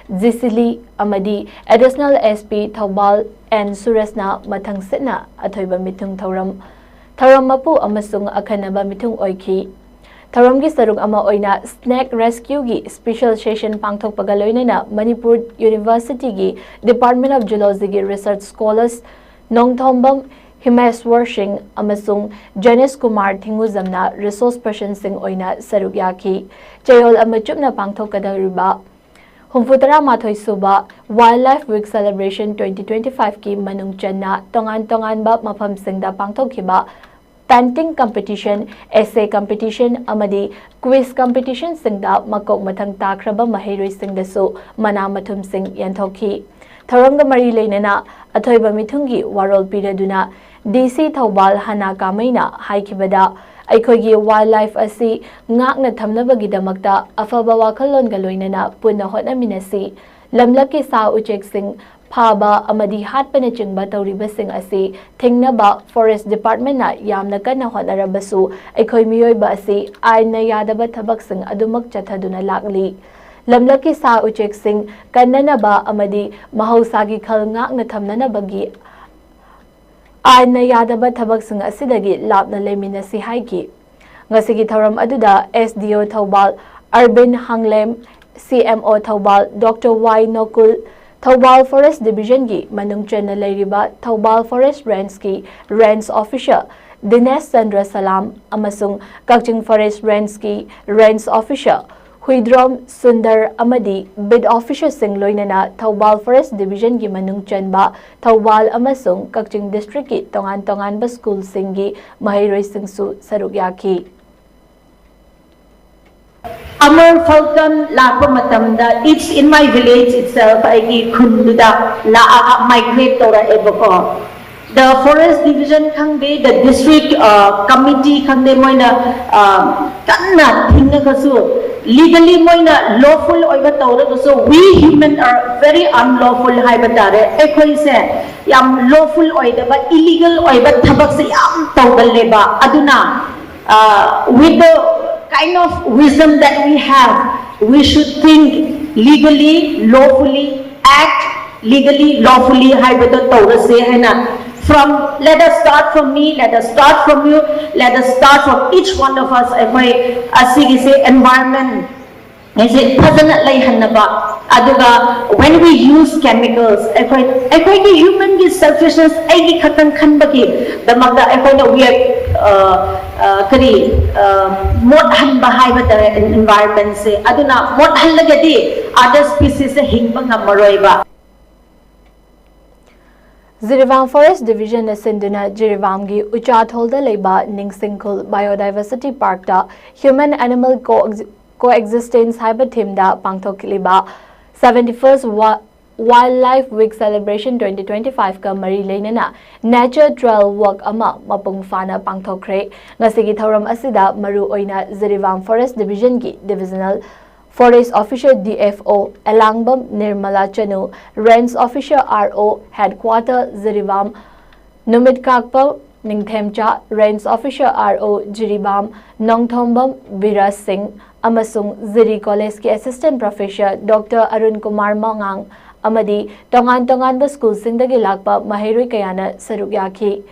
ꯖꯤꯁꯤꯂꯤ ꯑꯃꯗꯤ additional S P Thoubal N ꯁꯨꯔꯦꯁꯅ ꯃꯊꯪ ꯁꯤꯠꯅ ꯑꯊꯣꯏꯕ ꯃꯤꯊꯨꯡ ꯊꯧꯔꯝ ꯊꯧꯔꯝ ꯃꯄꯨ ꯑꯃꯁꯨꯡ ꯑꯈꯟꯅꯕ ꯃꯤꯊꯨꯡ ꯑꯣꯏꯈꯤ꯫ ꯊꯧꯔꯝꯒꯤ ꯁꯔꯨꯛ ꯑꯃ ꯑꯣꯏꯅ ꯁ꯭ꯅꯦꯛ ꯔꯦꯁꯀ꯭ꯌꯨꯒꯤ ꯁ꯭ꯄꯤꯁꯦꯜ ꯁꯦꯁꯟ ꯄꯥꯡꯊꯣꯛꯄꯒ ꯂꯣꯏꯅꯅ ꯃꯅꯤꯄꯨꯔ ꯌꯨꯅꯤꯚꯔꯁꯤꯇꯤꯒꯤ ꯗꯤꯄꯥꯔꯠꯃꯦꯟ ꯑꯣꯐ ꯖꯨꯂꯣꯖꯤꯒꯤ ꯔꯤꯁꯔꯆ ꯁ꯭ꯀꯣꯂꯔꯁ ꯅꯣꯡꯊꯣꯝꯕꯝ ꯍꯤꯃꯦꯁꯋꯔ ꯁꯤꯡ ꯑꯃꯁꯨꯡ ꯖꯦꯅꯤꯁ ꯀꯨꯃꯥꯔ ꯊꯤꯡꯉꯨꯖꯝꯅ ꯔꯤꯁꯣꯔꯁ ꯄꯔꯁꯟꯁꯤꯡ ꯑꯣꯏꯅ ꯁꯔꯨꯛ ꯌꯥꯈꯤ꯫ ꯆꯌꯣꯜ ꯑꯃ ꯆꯨꯞꯅ ꯄꯥꯡꯊꯣꯛꯀꯗꯧꯔꯤꯕ ꯍꯨꯝꯐꯨ ꯇꯔꯥ ꯃꯥꯊꯣꯏ ꯁꯨꯕ wildlife week celebration twenty twenty ꯐꯥꯏꯚꯀꯤ ꯃꯅꯨꯡ ꯆꯟꯅ ꯇꯣꯉꯥꯟ ꯇꯣꯉꯥꯟꯕ ꯃꯐꯝꯁꯤꯡꯗ ꯄꯥꯡꯊꯣꯛꯈꯤꯕ ꯄꯦꯟꯇꯤꯡ ꯀꯝꯄꯤꯇꯤꯁꯟ, ꯑꯦꯁꯦ ꯀꯝꯄꯤꯇꯤꯁꯟ ꯑꯃꯗꯤ ꯀ꯭ꯋꯤꯖ ꯀꯝꯄꯤꯇꯤꯁꯟꯁꯤꯡꯗ ꯃꯀꯣꯛ ꯃꯊꯪ ꯇꯥꯈ꯭ꯔꯕ ꯃꯍꯩꯔꯣꯏꯁꯤꯡꯗꯁꯨ ꯃꯅꯥ ꯃꯊꯨꯝꯁꯤꯡ ꯌꯦꯟꯊꯣꯛꯈꯤ꯫ ꯊꯧꯔꯝꯒ ꯃꯔꯤ ꯂꯩꯅꯅ ꯑꯊꯣꯏꯕ ꯃꯤꯊꯨꯡꯒꯤ ꯋꯥꯔꯣꯜ ꯄꯤꯔꯗꯨꯅ ꯗꯤ ꯁꯤ ꯊꯧꯕꯥꯜ ꯍꯅꯥ ꯀꯥꯃꯩꯅ ꯍꯥꯏꯈꯤꯕꯗ, ꯑꯩꯈꯣꯏꯒꯤ ꯋꯥꯏꯜ ꯂꯥꯏꯐ ꯑꯁꯤ ꯉꯥꯛꯅ ꯊꯝꯅꯕꯒꯤꯗꯃꯛꯇ ꯑꯐꯕ ꯋꯥꯈꯜꯂꯣꯟꯒ ꯂꯣꯏꯅꯅ ꯄꯨꯟꯅ ꯍꯣꯠꯅꯃꯤꯟꯅꯁꯤ꯫ ꯂꯝꯂꯛꯀꯤ ꯁꯥ ꯎꯆꯦꯛꯁꯤꯡ ꯐꯥꯕ ꯑꯃꯗꯤ ꯍꯥꯠꯄꯅꯆꯤꯡꯕ ꯇꯧꯔꯤꯕꯁꯤꯡ ꯑꯁꯤ ꯊꯤꯡꯅꯕ Forest Department ꯅ ꯌꯥꯝꯅ ꯀꯟꯅ ꯍꯣꯠꯅꯔꯕꯁꯨ, ꯑꯩꯈꯣꯏ ꯃꯤꯑꯣꯏꯕ ꯑꯁꯤ ꯑꯥꯏꯟꯅ ꯌꯥꯗꯕ ꯊꯕꯛꯁꯤꯡ ꯑꯗꯨꯃꯛ ꯆꯠꯊꯗꯨꯅ ꯂꯥꯛꯂꯤ꯫ ꯂꯝꯂꯛꯀꯤ ꯁꯥ ꯎꯆꯦꯛꯁꯤꯡ ꯀꯟꯅꯅꯕ ꯑꯃꯗꯤ ꯃꯍꯧꯁꯥꯒꯤ ꯈꯜ ꯉꯥꯛꯅ ꯊꯝꯅꯅꯕꯒꯤ ꯑꯥꯏꯟꯅ ꯌꯥꯗꯕ ꯊꯕꯛꯁꯤꯡ ꯑꯁꯤꯗꯒꯤ ꯂꯥꯞꯅ ꯂꯩꯃꯤꯟꯅꯁꯤ ꯍꯥꯏꯈꯤ꯫ ꯉꯁꯤꯒꯤ ꯊꯧꯔꯝ ꯑꯗꯨꯗ S D O Thoubal Arbin Hanglem, C M O Thoubal doctor Y Nokul, Thoubal Forest Division ꯒꯤ ꯃꯅꯨꯡ ꯆꯟꯅ ꯂꯩꯔꯤꯕ ꯊꯧꯕꯥꯜ Forest Range ꯀꯤ Range Officer ꯗꯤꯅꯦꯁ ꯆꯟꯗ꯭ꯔ ꯁꯂꯥꯝ ꯑꯃꯁꯨꯡ ꯀꯛꯆꯤꯡ Forest Range ꯀꯤ Range Officer ꯍꯨꯏꯗ꯭ꯔꯣꯝ ꯁꯨꯟꯗꯔ ꯑꯃꯗꯤ Beat Officer ꯁꯤꯡ ꯂꯣꯏꯅꯅ ꯊꯧꯕꯥꯜ Forest Division ꯒꯤ ꯃꯅꯨꯡ ꯆꯟꯕ ꯊꯧꯕꯥꯜ ꯑꯃꯁꯨꯡ ꯀꯛꯆꯤꯡ district ꯀꯤ ꯇꯣꯉꯥꯟ ꯇꯣꯉꯥꯟꯕ school ꯁꯤꯡꯒꯤ ꯃꯍꯩꯔꯣꯏꯁꯤꯡꯁꯨ ꯁꯔꯨꯛ ꯌꯥꯈꯤ꯫ Amur Falcon ꯂꯥꯛꯄ ꯃꯇꯝꯗ, it's in my village itself, ꯑꯩꯒꯤ ꯈꯨꯟꯗꯨꯗ ꯂꯥꯛꯑꯒ migrate ꯇꯧꯔꯛꯑꯦꯕꯀꯣ꯫ The Forest Division ꯈꯪꯗꯦ, the district committee ꯈꯪꯗꯦ, ꯃꯣꯏꯅ ꯀꯟꯅ ꯊꯤꯡꯉꯒꯁꯨ, legally ꯃꯣꯏꯅ lawful ꯑꯣꯏꯕ ꯇꯧꯔꯒꯁꯨ, we human are very unlawful ꯍꯥꯏꯕ ꯇꯥꯔꯦ꯫ ꯑꯩꯈꯣꯏꯁꯦ ꯌꯥꯝ lawful ꯑꯣꯏꯗꯕ, illegal ꯑꯣꯏꯕ ꯊꯕꯛꯁꯦ ꯌꯥꯝ ꯇꯧꯒꯜꯂꯦꯕ꯫ ꯑꯗꯨꯅ, with the kind of wisdom that we have, we should think legally, lawfully, act legally, lawfully ꯍꯥꯏꯕꯗꯣ ꯇꯧꯔꯁꯦ ꯍꯥꯏꯅ, from, let us start from me, let us start from you, let us start from each one of us. ꯑꯩꯈꯣꯏ ꯑꯁꯤꯒꯤꯁꯦ environment ꯁꯦ ꯐꯖꯅ ꯂꯩꯍꯟꯅꯕ, ꯑꯗꯨꯒ when we use chemicals, ꯑꯩꯈꯣꯏ, ꯑꯩꯈꯣꯏꯒꯤ human ꯒꯤ selfishness, ꯑꯩꯒꯤ ꯈꯛꯇꯪ ꯈꯟꯕꯒꯤ ꯗꯃꯛꯇ ꯑꯩꯈꯣꯏꯅ we are, ꯀꯔꯤ, ꯃꯣꯠꯍꯟꯕ ꯍꯥꯏꯕ ꯇꯥꯔꯦ environment ꯁꯦ꯫ ꯑꯗꯨꯅ ꯃꯣꯠꯍꯜꯂꯒꯗꯤ other species ꯁꯦ ꯍꯤꯡꯕ ꯉꯝꯃꯔꯣꯏꯕ꯫ ꯖꯤꯔꯤꯕꯥꯝ Forest Division ꯅ ꯁꯤꯟꯗꯨꯅ ꯖꯤꯔꯤꯕꯥꯝꯒꯤ ꯎꯆꯥꯊꯣꯜꯗ ꯂꯩꯕ ꯅꯤꯡꯁꯤꯡꯈꯨꯜ Biodiversity Park ꯇ Human Animal Coexistence ꯍꯥꯏꯕ theme ꯗ ꯄꯥꯡꯊꯣꯛꯂꯤꯕ seventy first Wildlife Week Celebration twenty twenty five ꯀ ꯃꯔꯤ ꯂꯩꯅꯅ nature trail walk ꯑꯃ ꯃꯄꯨꯡ ꯐꯥꯅ ꯄꯥꯡꯊꯣꯛꯈ꯭ꯔꯦ꯫ ꯉꯁꯤꯒꯤ ꯊꯧꯔꯝ ꯑꯁꯤꯗ ꯃꯔꯨ ꯑꯣꯏꯅ ꯖꯤꯔꯤꯕꯥꯝ Forest Division ꯒꯤ Divisional Forest Officer D F O ꯑꯦꯂꯥꯡꯕꯝ ꯅꯤꯔꯃꯂꯥ ꯆꯅꯨ, Range Officer R O Headquarter Jiribam ꯅꯨꯃꯤꯠꯀꯥꯛꯄ ꯅꯤꯡꯊꯦꯝꯆꯥ, Range Officer R O Jiribam Nongthombam ꯕꯤꯔꯥꯖ ꯁꯤꯡ ꯑꯃꯁꯨꯡ ꯖꯤꯔꯤ ꯀꯣꯂꯦꯖꯀꯤ Assistant Professor Doctor Arun Kumar ꯃꯉꯥꯡ ꯑꯃꯗꯤ ꯇꯣꯉꯥꯟ ꯇꯣꯉꯥꯟꯕ ꯁ꯭ꯀꯨꯜꯁꯤꯡꯗꯒꯤ ꯂꯥꯛꯄ ꯃꯍꯩꯔꯣꯏ ꯀꯌꯥꯅ ꯁꯔꯨꯛ ꯌꯥꯈꯤ꯫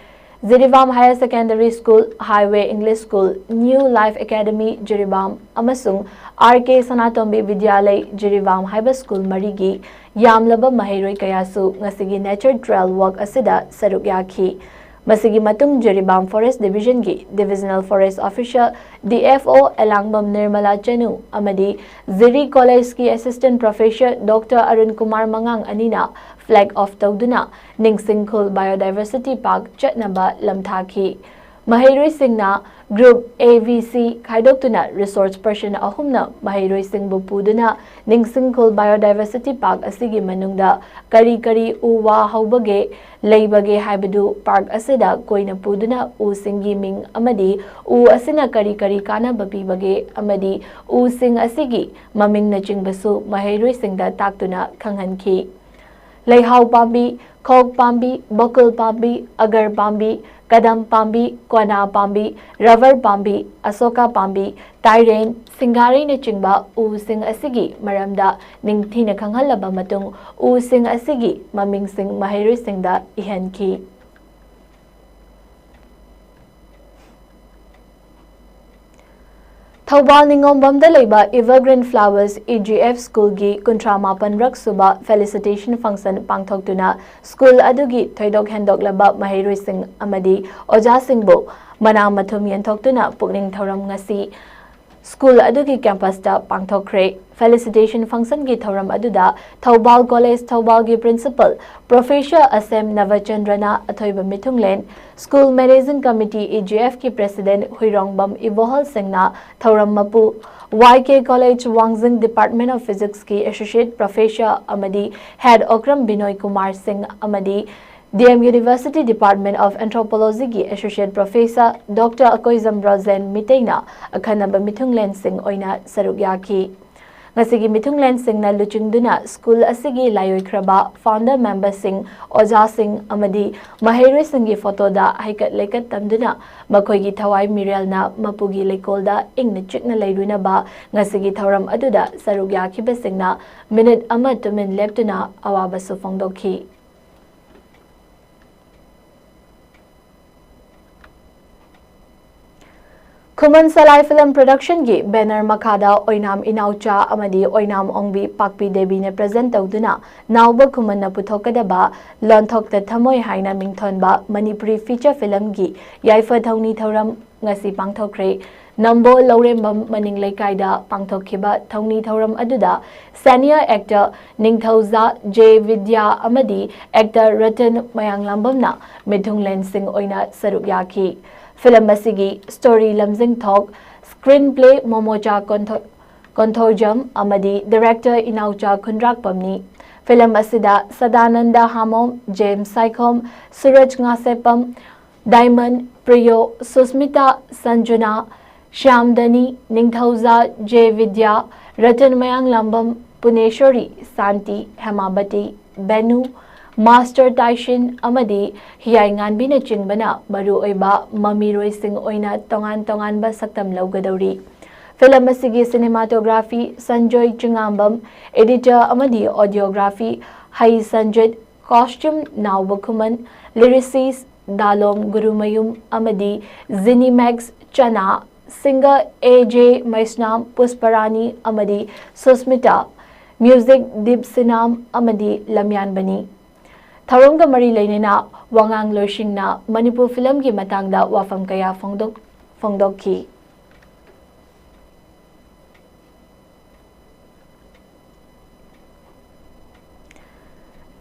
Jiribam Higher Secondary School, Highway English School, New Life Academy Jiribam ꯑꯃꯁꯨꯡ R K ꯁꯅꯥꯇꯣꯝꯕꯤ ꯕꯤꯗ꯭ꯌꯥꯂꯩ ꯖꯤꯔꯤꯕꯥꯝ ꯍꯥꯏꯕ ꯁ꯭ꯀꯨꯜ ꯃꯔꯤꯒꯤ ꯌꯥꯝꯂꯕ ꯃꯍꯩꯔꯣꯏ ꯀꯌꯥꯁꯨ ꯉꯁꯤꯒꯤ Nature Trail Walk ꯑꯁꯤꯗ ꯁꯔꯨꯛ ꯌꯥꯈꯤ꯫ ꯃꯁꯤꯒꯤ ꯃꯇꯨꯡ Jiribam Forest Divisionꯒꯤ Divisional Forest Officer D F O ꯑꯦꯂꯥꯡꯕꯝ ꯅꯤꯔꯃꯂꯥ ꯆꯅꯨ ꯑꯃꯗꯤ ꯖꯤꯔꯤ ꯀꯣꯂꯦꯖꯀꯤ Assistant Professor Doctor Arun Kumar ꯃꯉꯥꯡ ꯑꯅꯤꯅ flag off ꯇꯧꯗꯨꯅ ꯅꯤꯡꯁꯤꯡꯈꯨꯜ Biodiversity Park ꯆꯠꯅꯕ ꯂꯝꯊꯥꯈꯤ꯫ ꯃꯍꯩꯔꯣꯏꯁꯤꯡꯅ group A, B, C ꯈꯥꯏꯗꯣꯛꯇꯨꯅ resource person ꯑꯍꯨꯝꯅ ꯃꯍꯩꯔꯣꯏꯁꯤꯡꯕꯨ ꯄꯨꯗꯨꯅ ꯅꯤꯡꯁꯤꯡꯈꯨꯜ Biodiversity Park ꯑꯁꯤꯒꯤ ꯃꯅꯨꯡꯗ ꯀꯔꯤ ꯀꯔꯤ ꯎ ꯋꯥ ꯍꯧꯕꯒꯦ, ꯂꯩꯕꯒꯦ ꯍꯥꯏꯕꯗꯨ park ꯑꯁꯤꯗ ꯀꯣꯏꯅ ꯄꯨꯗꯨꯅ ꯎꯁꯤꯡꯒꯤ ꯃꯤꯡ ꯑꯃꯗꯤ ꯎ ꯑꯁꯤꯅ ꯀꯔꯤ ꯀꯔꯤ ꯀꯥꯟꯅꯕ ꯄꯤꯕꯒꯦ ꯑꯃꯗꯤ ꯎꯁꯤꯡ ꯑꯁꯤꯒꯤ ꯃꯃꯤꯡꯅꯆꯤꯡꯕꯁꯨ ꯃꯍꯩꯔꯣꯏꯁꯤꯡꯗ ꯇꯥꯛꯇꯨꯅ ꯈꯪꯍꯟꯈꯤ꯫ ꯂꯩꯍꯥꯎ ꯄꯥꯝꯕꯤ, ꯈꯣꯛ ꯄꯥꯝꯕꯤ, ꯕꯀꯨꯜ ꯄꯥꯝꯕꯤ, ꯑꯒꯔ ꯄꯥꯝꯕꯤ, ꯀꯗꯝ ꯄꯥꯝꯕꯤ, ꯀꯣꯅꯥ ꯄꯥꯝꯕꯤ, rubber ꯄꯥꯝꯕꯤ, ꯑꯁꯣꯀꯥ ꯄꯥꯝꯕꯤ, ꯇꯥꯏꯔꯦꯟ, ꯁꯤꯡꯒꯥꯔꯩꯅꯆꯤꯡꯕ ꯎꯁꯤꯡ ꯑꯁꯤꯒꯤ ꯃꯔꯝꯗ ꯅꯤꯡꯊꯤꯅ ꯈꯪꯍꯜꯂꯕ ꯃꯇꯨꯡ, ꯎꯁꯤꯡ ꯑꯁꯤꯒꯤ ꯃꯃꯤꯡꯁꯤꯡ ꯃꯍꯩꯔꯣꯏꯁꯤꯡꯗ ꯏꯍꯟꯈꯤ꯫ ꯊꯧꯕꯥꯜ ꯅꯤꯉꯣꯝꯕꯝꯗ ꯂꯩꯕ Evergreen Flowers E G F Schoolꯒꯤ ꯀꯨꯟꯊ꯭ꯔꯥ ꯃꯥꯄꯟꯔꯛ ꯁꯨꯕ felicitation function ꯄꯥꯡꯊꯣꯛꯇꯨꯅ school ꯑꯗꯨꯒꯤ ꯊꯣꯏꯗꯣꯛ ꯍꯦꯟꯗꯣꯛꯂꯕ ꯃꯍꯩꯔꯣꯏꯁꯤꯡ ꯑꯃꯗꯤ ꯑꯣꯖꯥꯁꯤꯡꯕꯨ ꯃꯅꯥ ꯃꯊꯨꯝ ꯌꯦꯟꯊꯣꯛꯇꯨꯅ ꯄꯨꯛꯅꯤꯡ ꯊꯧꯔꯝ ꯉꯁꯤ school ꯑꯗꯨꯒꯤ campusꯇ ꯄꯥꯡꯊꯣꯛꯈ꯭ꯔꯦ꯫ Felicitation functionꯒꯤ ꯊꯧꯔꯝ ꯑꯗꯨꯗ ꯊꯧꯕꯥꯜ College ꯊꯧꯕꯥꯜꯒꯤ Principal Professor ꯑꯁꯦꯝ ꯅꯕꯆꯟꯗ꯭ꯔꯅ ꯑꯊꯣꯏꯕ ꯃꯤꯊꯨꯡꯂꯦꯟ, School Managing Committee E G Fꯀꯤ President ꯍꯨꯏꯔꯣꯡꯕꯝ ꯏꯕꯣꯍꯜ ꯁꯤꯡꯅ ꯊꯧꯔꯝ ꯃꯄꯨ, Y K College ꯋꯥꯡꯖꯤꯡ Department of Physicsꯀꯤ Associate Professor ꯑꯃꯗꯤ Head ꯑꯣꯀ꯭ꯔꯝ ꯕꯤꯅꯣꯏ ꯀꯨꯃꯥꯔ ꯁꯤꯡ ꯑꯃꯗꯤ D M University Department of Anthropologyꯒꯤ Associate Professor Doctor Akoijam ꯔꯣꯖꯦꯟ ꯃꯤꯇꯩꯅ ꯑꯈꯟꯅꯕ ꯃꯤꯊꯨꯡꯂꯦꯟꯁꯤꯡ ꯑꯣꯏꯅ ꯁꯔꯨꯛ ꯌꯥꯈꯤ꯫ ꯉꯁꯤꯒꯤ ꯃꯤꯊꯨꯡꯂꯦꯟꯁꯤꯡꯅ ꯂꯨꯆꯤꯡꯗꯨꯅ ꯁ꯭ꯀꯨꯜ ꯑꯁꯤꯒꯤ ꯂꯥꯏꯑꯣꯏꯈ꯭ꯔꯕ ꯐꯥꯎꯟꯗꯔ ꯃꯦꯝꯕꯔꯁꯤꯡ, ꯑꯣꯖꯥꯁꯤꯡ ꯑꯃꯗꯤ ꯃꯍꯩꯔꯣꯏꯁꯤꯡꯒꯤ ꯐꯣꯇꯣꯗ ꯍꯩꯀꯠ ꯂꯩꯀꯠ ꯇꯝꯗꯨꯅ ꯃꯈꯣꯏꯒꯤ ꯊꯋꯥꯏ ꯃꯤꯔꯦꯜꯅ ꯃꯄꯨꯒꯤ ꯂꯩꯀꯣꯜꯗ ꯏꯪꯅ ꯆꯤꯛꯅ ꯂꯩꯔꯨꯅꯕ ꯉꯁꯤꯒꯤ ꯊꯧꯔꯝ ꯑꯗꯨꯗ ꯁꯔꯨꯛ ꯌꯥꯈꯤꯕꯁꯤꯡꯅ ꯃꯤꯅꯤꯠ ꯑꯃ ꯇꯨꯃꯤꯟ ꯂꯦꯞꯇꯨꯅ ꯑꯋꯥꯕꯁꯨ ꯐꯣꯡꯗꯣꯛꯈꯤ꯫ ꯈꯨꯃꯟ ꯁꯂꯥꯏ ꯐꯤꯂꯝ ꯄ꯭ꯔꯣꯗꯛꯁꯟꯒꯤ ꯕꯦꯅꯔ ꯃꯈꯥꯗ ꯑꯣꯏꯅꯥꯝ ꯏꯅꯥꯎꯆꯥ ꯑꯃꯗꯤ ꯑꯣꯏꯅꯥꯝ ꯑꯣꯡꯕꯤ ꯄꯥꯛꯄꯤ ꯗꯦꯕꯤꯅ ꯄ꯭ꯔꯖꯦꯟ ꯇꯧꯗꯨꯅ ꯅꯥꯎꯕ ꯈꯨꯃꯟꯅ ꯄꯨꯊꯣꯛꯀꯗꯕ ꯂꯣꯟꯊꯣꯛꯇ ꯊꯃꯣꯏ ꯍꯥꯏꯅ ꯃꯤꯡꯊꯣꯟꯕ ꯃꯅꯤꯄꯨꯔꯤ ꯐꯤꯆꯔ ꯐꯤꯂꯝꯒꯤ ꯌꯥꯏꯐ ꯊꯧꯅꯤ ꯊꯧꯔꯝ ꯉꯁꯤ ꯄꯥꯡꯊꯣꯛꯈ꯭ꯔꯦ꯫ ꯅꯝꯕꯣꯜ ꯂꯧꯔꯦꯝꯕꯝ ꯃꯅꯤꯡ ꯂꯩꯀꯥꯏꯗ ꯄꯥꯡꯊꯣꯛꯈꯤꯕ ꯊꯧꯅꯤ ꯊꯧꯔꯝ ꯑꯗꯨꯗ ꯁꯦꯅꯤꯌꯔ ꯑꯦꯛꯇꯔ ꯅꯤꯡꯊꯧꯖꯥ ꯖꯦ ꯕꯤꯗ꯭ꯌꯥ ꯑꯃꯗꯤ ꯑꯦꯛꯇꯔ ꯔꯇꯟ ꯃꯌꯥꯡꯂꯥꯝꯕꯝꯅ ꯃꯤꯊꯨꯡꯂꯦꯟꯁꯤꯡ ꯑꯣꯏꯅ ꯁꯔꯨꯛ ꯌꯥꯈꯤ꯫ ꯐꯤꯂꯝ ꯑꯁꯤꯒꯤ ꯁ꯭ꯇꯣꯔꯤ ꯂꯝꯖꯤꯡꯊꯣꯛ, ꯁ꯭ꯀ꯭ꯔꯤꯟ ꯄ꯭ꯂꯦ ꯃꯣꯃꯣꯆꯥ ꯀꯣꯟꯊꯣ-, ꯀꯣꯟꯊꯧꯖꯝ ꯑꯃꯗꯤ ꯗꯤꯔꯦꯛꯇꯔ ꯏꯅꯥꯎꯆꯥ ꯈꯨꯟꯗ꯭ꯔꯥꯛꯄꯝꯅꯤ꯫ ꯐꯤꯂꯝ ꯑꯁꯤꯗ ꯁꯗꯥꯅꯟꯗ ꯍꯥꯃꯣꯝ, ꯖꯦꯝꯁ ꯁꯥꯏꯈꯣꯝ, ꯁꯨꯔꯖ ꯉꯥꯁꯦꯞꯄꯝ, ꯗꯥꯏꯃꯟ, ꯄ꯭ꯔꯤꯌꯣ, ꯁꯨꯁꯃꯤꯇꯥ, ꯁꯟꯖꯨꯅꯥ, ꯁ꯭ꯌꯥꯝꯗꯅꯤ, ꯅꯤꯡꯊꯧꯖꯥ, ꯖꯦ ꯕꯤꯗ꯭ꯌꯥ, ꯔꯇꯟ ꯃꯌꯥꯡꯂꯥꯝꯕꯝ, ꯄꯨꯅꯦꯁꯣꯔꯤ, ꯁꯥꯟꯇꯤ, ꯍꯦꯃꯥꯕꯇꯤ, ꯕꯦꯅꯨ, ꯃꯥꯁꯇꯔ ꯇꯥꯏꯁꯤꯟ ꯑꯃꯗꯤ ꯍꯤꯌꯥꯏꯉꯥꯟꯕꯤꯅꯆꯤꯡꯕꯅ ꯃꯔꯨꯑꯣꯏꯕ ꯃꯃꯤꯔꯣꯏꯁꯤꯡ ꯑꯣꯏꯅ ꯇꯣꯉꯥꯟ ꯇꯣꯉꯥꯟꯕ ꯁꯛꯇꯝ ꯂꯧꯒꯗꯧꯔꯤ꯫ ꯐꯤꯂꯝ ꯑꯁꯤꯒꯤ ꯁꯤꯅꯦꯃꯥꯇꯣꯒ꯭ꯔꯥꯐꯤ ꯁꯟꯖꯣꯏ ꯆꯤꯉꯥꯝꯕꯝ, ꯑꯦꯗꯤꯇꯔ ꯑꯃꯗꯤ ꯑꯣꯗꯤꯑꯣꯒ꯭ꯔꯥꯐꯤ ꯍꯩ ꯁꯟꯖꯤꯠ, ꯀꯣꯁꯇ꯭ꯌꯨꯝ ꯅꯥꯎꯕ ꯈꯨꯃꯟ, ꯂꯤꯔꯤꯁꯤꯁ ꯗꯥꯂꯣꯝ ꯒꯨꯔꯨꯃꯌꯨꯝ ꯑꯃꯗꯤ ꯖꯤꯅꯤꯃꯦꯛꯁ ꯆꯅꯥ, ꯁꯤꯡꯒꯔ ꯑꯦ ꯖꯦ ꯃꯩꯁꯅꯥꯝ, ꯄꯨꯁꯄꯔꯥꯅꯤ ꯑꯃꯗꯤ ꯁꯨꯁꯃꯤꯇꯥ, ꯃ꯭ꯌꯨꯖꯤꯛ ꯗꯤꯞ ꯁꯤꯅꯥꯝ ꯑꯃꯗꯤ ꯂꯝꯌꯥꯟꯕꯅꯤ꯫ ꯊꯧꯔꯝꯒ ꯃꯔꯤ ꯂꯩꯅꯅ ꯋꯥꯉꯥꯡꯂꯣꯏꯁꯤꯡꯅ ꯃꯅꯤꯄꯨꯔ ꯐꯤꯂꯝꯒꯤ ꯃꯇꯥꯡꯗ ꯋꯥꯐꯝ ꯀꯌꯥ ꯐꯣꯡꯗꯣꯛ-, ꯐꯣꯡꯗꯣꯛꯈꯤ꯫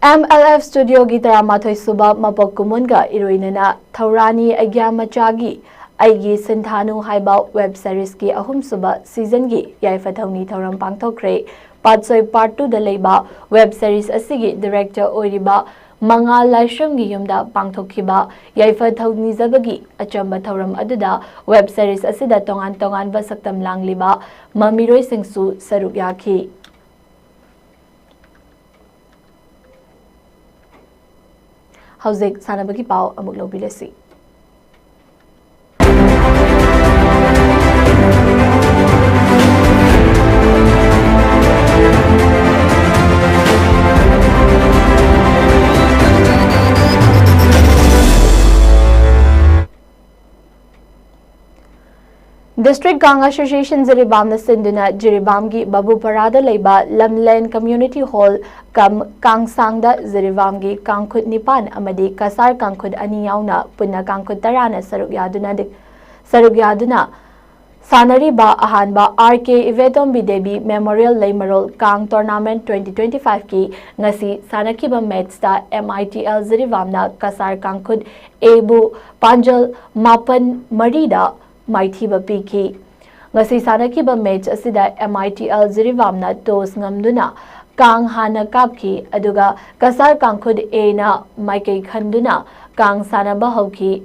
ꯑꯦꯝ ꯑꯦꯜ ꯑꯦꯐ ꯁ꯭ꯇꯨꯗꯤꯑꯣꯒꯤ ꯇꯔꯥꯃꯥꯊꯣꯏ ꯁꯨꯕ ꯃꯄꯣꯛ ꯀꯨꯝꯑꯣꯟꯒ ꯏꯔꯣꯏꯅꯅ ꯊꯧꯔꯥꯅꯤ ꯑꯩꯒ꯭ꯌꯥ ꯃꯆꯥꯒꯤ ꯑꯩꯒꯤ ꯁꯤꯟꯊꯥꯅꯨ ꯍꯥꯏꯕ ꯋꯦꯕ ꯁꯦꯔꯤꯁꯀꯤ ꯑꯍꯨꯝꯁꯨꯕ ꯁꯤꯖꯟꯒꯤ ꯌꯥꯏꯐ ꯊꯧꯅꯤ ꯊꯧꯔꯝ ꯄꯥꯡꯊꯣꯛꯈ꯭ꯔꯦ꯫ ꯄꯥꯠꯁꯣꯏ ꯄꯥꯔꯠ ꯇꯨꯗ ꯂꯩꯕ ꯋꯦꯕ ꯁꯦꯔꯤꯁ ꯑꯁꯤꯒꯤ ꯗꯤꯔꯦꯛꯇꯔ ꯑꯣꯏꯔꯤꯕ ꯃꯉꯥꯜ ꯂꯥꯏꯁ꯭ꯔꯝꯒꯤ ꯌꯨꯝꯗ ꯄꯥꯡꯊꯣꯛꯈꯤꯕ ꯌꯥꯏꯐ ꯊꯧꯅꯤꯖꯕꯒꯤ ꯑꯆꯝꯕ ꯊꯧꯔꯝ ꯑꯗꯨꯗ web series ꯑꯁꯤꯗ ꯇꯣꯉꯥꯟ ꯇꯣꯉꯥꯟꯕ ꯁꯛꯇꯝ ꯂꯥꯡꯂꯤꯕ ꯃꯃꯤꯔꯣꯏꯁꯤꯡꯁꯨ ꯁꯔꯨꯛ ꯌꯥꯈꯤ꯫ ꯍꯧꯖꯤꯛ ꯁꯥꯟꯅꯕꯒꯤ ꯄꯥꯎ ꯑꯃꯨꯛ ꯂꯧꯕꯤꯔꯁꯤ꯫ District Kang Association ꯖꯤꯔꯤꯕꯥꯝꯅ ꯁꯤꯟꯗꯨꯅ ꯖꯤꯔꯤꯕꯥꯝꯒꯤ ꯕꯥꯕꯨꯄꯔꯥꯗ ꯂꯩꯕ ꯂꯝꯂꯦꯟ Community Hall ꯀꯝ ꯀꯥꯡꯁꯥꯡꯗ ꯖꯤꯔꯤꯕꯥꯝꯒꯤ ꯀꯥꯡꯈꯨꯠ ꯅꯤꯄꯥꯟ ꯑꯃꯗꯤ ꯀꯁꯥꯔ ꯀꯥꯡꯈꯨꯠ ꯑꯅꯤ ꯌꯥꯎꯅ ꯄꯨꯟꯅ ꯀꯥꯡꯈꯨꯠ ꯇꯔꯥꯅ ꯁꯔꯨꯛ ꯌꯥꯗꯨꯅ, ꯁꯔꯨꯛ ꯌꯥꯗꯨꯅ ꯁꯥꯟꯅꯔꯤꯕ ꯑꯍꯥꯟꯕ R K ꯏꯕꯦꯇꯣꯝꯕꯤ ꯗꯦꯕꯤ Memorial ꯂꯩꯃꯔꯣꯜ ꯀꯥꯡ Tournament twenty twenty five ꯀꯤ ꯉꯁꯤ ꯁꯥꯟꯅꯈꯤꯕ match ꯇ M I T L ꯖꯤꯔꯤꯕꯥꯝꯅ Cachar ꯀꯥꯡꯈꯨꯠ A ꯕꯨ ꯄꯥꯟꯖꯜ ꯃꯥꯄꯟ ꯃꯔꯤꯗ ꯃꯥꯏꯊꯤꯕ ꯄꯤꯈꯤ꯫ ꯉꯁꯤ ꯁꯥꯟꯅꯈꯤꯕ match ꯑꯁꯤꯗ M I T L ꯖꯤꯔꯤꯕꯥꯝꯅ toss ꯉꯝꯗꯨꯅ ꯀꯥꯡ ꯍꯥꯟꯅ ꯀꯥꯞꯈꯤ, ꯑꯗꯨꯒ ꯀꯁꯥꯔ ꯀꯥꯡꯈꯨꯠ A ꯅ ꯃꯥꯏꯀꯩ ꯈꯟꯗꯨꯅ ꯀꯥꯡ ꯁꯥꯟꯅꯕ ꯍꯧꯈꯤ꯫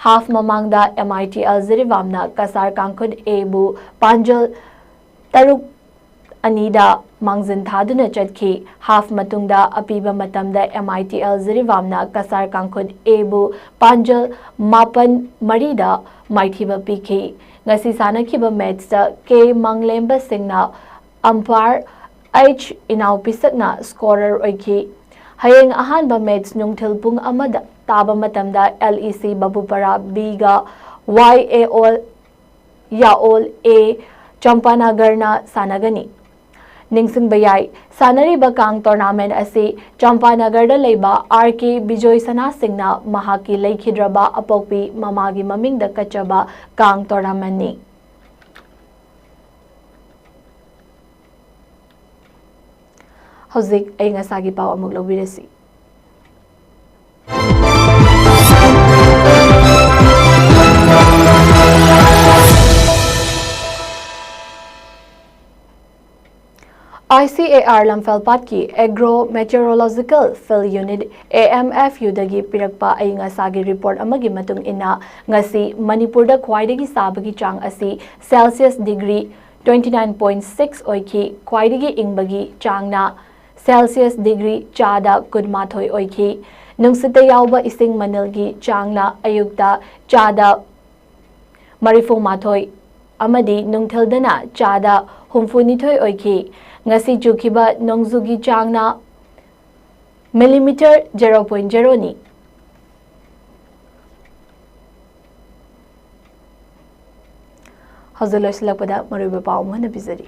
Half ꯃꯃꯥꯡꯗ M I T L ꯖꯤꯔꯤꯕꯥꯝꯅ Cachar ꯀꯥꯡꯈꯨꯠ A ꯕꯨ ꯄꯥꯟꯖꯜ ꯇꯔꯨꯛ ꯑꯅꯤꯗ ꯃꯥꯡꯖꯤꯟ ꯊꯥꯗꯨꯅ ꯆꯠꯈꯤ꯫ Half ꯃꯇꯨꯡꯗ ꯑꯄꯤꯕ ꯃꯇꯝꯗ M I T L ꯖꯤꯔꯤꯕꯥꯝꯅ Cachar ꯀꯥꯡꯈꯨꯠ A ꯕꯨ ꯄꯥꯟꯖꯜ ꯃꯥꯄꯟ ꯃꯔꯤꯗ ꯃꯥꯏꯊꯤꯕ ꯄꯤꯈꯤ꯫ ꯉꯁꯤ ꯁꯥꯟꯅꯈꯤꯕ match ꯇ K ꯃꯪꯂꯦꯝꯕ ꯁꯤꯡꯅ umpire, H ꯏꯅꯥꯎ ꯄꯤꯁꯛꯅ scorer ꯑꯣꯏꯈꯤ꯫ ꯍꯌꯦꯡ ꯑꯍꯥꯟꯕ match ꯅꯨꯡꯊꯤꯜ ꯄꯨꯡ ꯑꯃꯗ ꯇꯥꯕ ꯃꯇꯝꯗ L E C ꯕꯥꯕꯨꯄꯔꯥ B ꯒ Y A O ꯌꯥꯑꯣꯜ A ꯆꯝꯄꯥꯅꯒꯔꯅ ꯁꯥꯟꯅꯒꯅꯤ꯫ ꯅꯤꯡꯁꯤꯡꯕ ꯌꯥꯏ, ꯁꯥꯟꯅꯔꯤꯕ ꯀꯥꯡ tournament ꯑꯁꯤ ꯆꯝꯄꯥꯅꯒꯔꯗ ꯂꯩꯕ R K ꯕꯤꯖꯣꯏ ꯁꯅꯥ ꯁꯤꯡꯅ ꯃꯍꯥꯛꯀꯤ ꯂꯩꯈꯤꯗ꯭ꯔꯕ ꯑꯄꯣꯛꯄꯤ ꯃꯃꯥꯒꯤ ꯃꯃꯤꯡꯗ ꯀꯠꯆꯕ ꯀꯥꯡ tournament ꯅꯤ꯫ ꯍꯧꯖꯤꯛ ꯑꯏꯪ ꯑꯁꯥꯒꯤ ꯄꯥꯎ ꯑꯃꯨꯛ ꯂꯧꯕꯤꯔꯁꯤ꯫ ICAR ꯂꯝꯐꯦꯜꯄꯥꯠꯀꯤ Agro Meteorological Field Unit, AMFUꯗꯒꯤ ꯄꯤꯔꯛꯄ ꯑꯏꯪ ꯑꯁꯥꯒꯤ ꯔꯤꯄꯣꯔꯠ ꯑꯃꯒꯤ ꯃꯇꯨꯡ ꯏꯟꯅ, ꯉꯁꯤ ꯃꯅꯤꯄꯨꯔꯗ ꯈ꯭ꯋꯥꯏꯗꯒꯤ ꯁꯥꯕꯒꯤ ꯆꯥꯡ ꯑꯁꯤ Celsius degree twenty nine point six ꯑꯣꯏꯈꯤ꯫ ꯈ꯭ꯋꯥꯏꯗꯒꯤ ꯏꯪꯕꯒꯤ ꯆꯥꯡꯅ Celsius degree ꯆꯥꯗ ꯀꯨꯟꯃꯥꯊꯣꯏ ꯑꯣꯏꯈꯤ꯫ ꯅꯨꯡꯁꯤꯠꯇ ꯌꯥꯎꯕ ꯏꯁꯤꯡ ꯃꯅꯤꯜꯒꯤ ꯆꯥꯡꯅ ꯑꯌꯨꯛꯇ ꯆꯥꯗ ꯃꯔꯤꯐꯨ ꯃꯥꯊꯣꯏ ꯑꯃꯗꯤ ꯅꯨꯡꯊꯤꯜꯗꯅ ꯆꯥꯗ ꯍꯨꯝꯐꯨ ꯅꯤꯊꯣꯏ ꯑꯣꯏꯈꯤ꯫ ꯉꯁꯤ ꯆꯨꯈꯤꯕ ꯅꯣꯡꯖꯨꯒꯤ ꯆꯥꯡꯅ millimeter zero point zero ꯅꯤ꯫ ꯍꯧꯖꯤꯛ ꯂꯣꯏꯁꯤꯜꯂꯛꯄꯗ ꯃꯔꯨꯑꯣꯏꯕ ꯄꯥꯎ ꯑꯃꯨꯛ ꯍꯟꯅ ꯄꯤꯖꯔꯤ꯫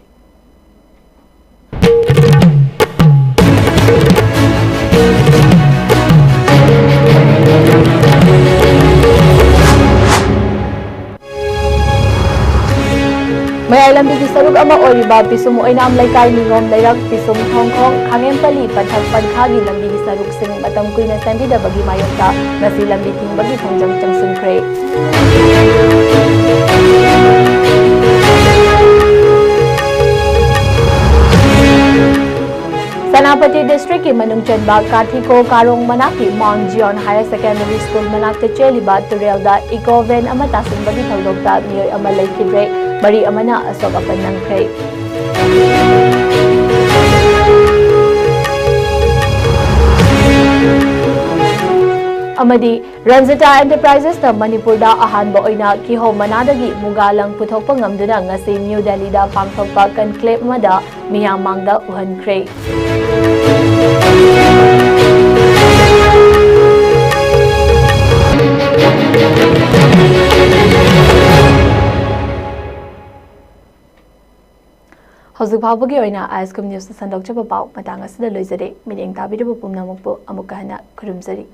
ꯃꯌꯥꯏ ꯂꯝꯕꯤꯒꯤ ꯁꯔꯨꯛ ꯑꯃ ꯑꯣꯏꯔꯤꯕ ꯄꯤꯁꯨꯝ ꯑꯣꯏꯅꯥꯝ ꯂꯩꯀꯥꯏ ꯅꯤꯉꯣꯝ ꯂꯩꯔꯛ ꯄꯤꯁꯨꯝ ꯊꯣꯡꯈꯣꯡ ꯈꯥꯉꯦꯝꯄꯜꯂꯤ ꯄꯟꯊꯛ ꯄꯟꯈꯥꯒꯤ ꯂꯝꯕꯤꯒꯤ ꯁꯔꯨꯛꯁꯤꯡ ꯃꯇꯝ ꯀꯨꯏꯅ ꯁꯦꯝꯕꯤꯗꯕꯒꯤ ꯃꯥꯌꯣꯛꯇ ꯉꯁꯤ ꯂꯝꯕꯤ ꯊꯤꯡꯕꯒꯤ ꯈꯣꯡꯖꯪ ꯆꯪꯁꯤꯟꯈ꯭ꯔꯦ꯫ ꯁꯦꯅꯥꯄꯇꯤ ꯗꯤꯁꯇ꯭ꯔꯤꯛꯀꯤ ꯃꯅꯨꯡ ꯆꯟꯕ ꯀꯥꯊꯤꯀꯣ ꯀꯥꯔꯣꯡ ꯃꯅꯥꯛꯀꯤ Mount Zion Higher Secondary School ꯃꯅꯥꯛꯇ ꯆꯦꯜꯂꯤꯕ ꯇꯨꯔꯦꯜꯗ eco van ꯑꯃ ꯇꯥꯁꯤꯟꯕꯒꯤ ꯊꯧꯗꯣꯛꯇ ꯃꯤꯑꯣꯏ ꯑꯃ ꯂꯩꯈꯤꯗ꯭ꯔꯦ, ꯃꯔꯤ ꯑꯃꯅ ꯑꯁꯣꯛ ꯑꯄꯟ ꯅꯪꯈ꯭ꯔꯦ꯫ ꯑꯃꯗꯤ ꯔꯟꯖꯤꯇꯥ ꯑꯦꯟꯇꯔꯄ꯭ꯔꯥꯏꯖꯦꯁꯅ ꯃꯅꯤꯄꯨꯔꯗ ꯑꯍꯥꯟꯕ ꯑꯣꯏꯅ ꯀꯤꯍꯣꯝ ꯃꯅꯥꯗꯒꯤ ꯃꯨꯒꯥ ꯂꯪ ꯄꯨꯊꯣꯛꯄ ꯉꯝꯗꯨꯅ ꯉꯁꯤ ꯅ꯭ꯌꯨ ꯗꯦꯜꯂꯤꯗ ꯄꯥꯡꯊꯣꯛꯄ conclave ꯑꯃꯗ ꯃꯤꯌꯥꯝ ꯃꯥꯡꯗ ꯎꯍꯟꯈ꯭ꯔꯦ꯫ ꯍꯧꯖꯤꯛ ꯐꯥꯎꯕꯒꯤ ꯑꯣꯏꯅ ꯑꯥꯏ ꯑꯦꯁ ꯀꯝ ꯅ꯭ꯌꯨꯁꯇ ꯁꯟꯗꯣꯛꯆꯕ ꯄꯥꯎ ꯃꯇꯥꯡ ꯑꯁꯤꯗ ꯂꯣꯏꯖꯔꯦ꯫ ꯃꯤꯠꯌꯦꯡ ꯇꯥꯕꯤꯔꯤꯕ ꯄꯨꯝꯅꯃꯛꯄꯨ ꯑꯃꯨꯛꯀ ꯍꯟꯅ ꯈꯨꯔꯨꯝꯖꯔꯤ꯫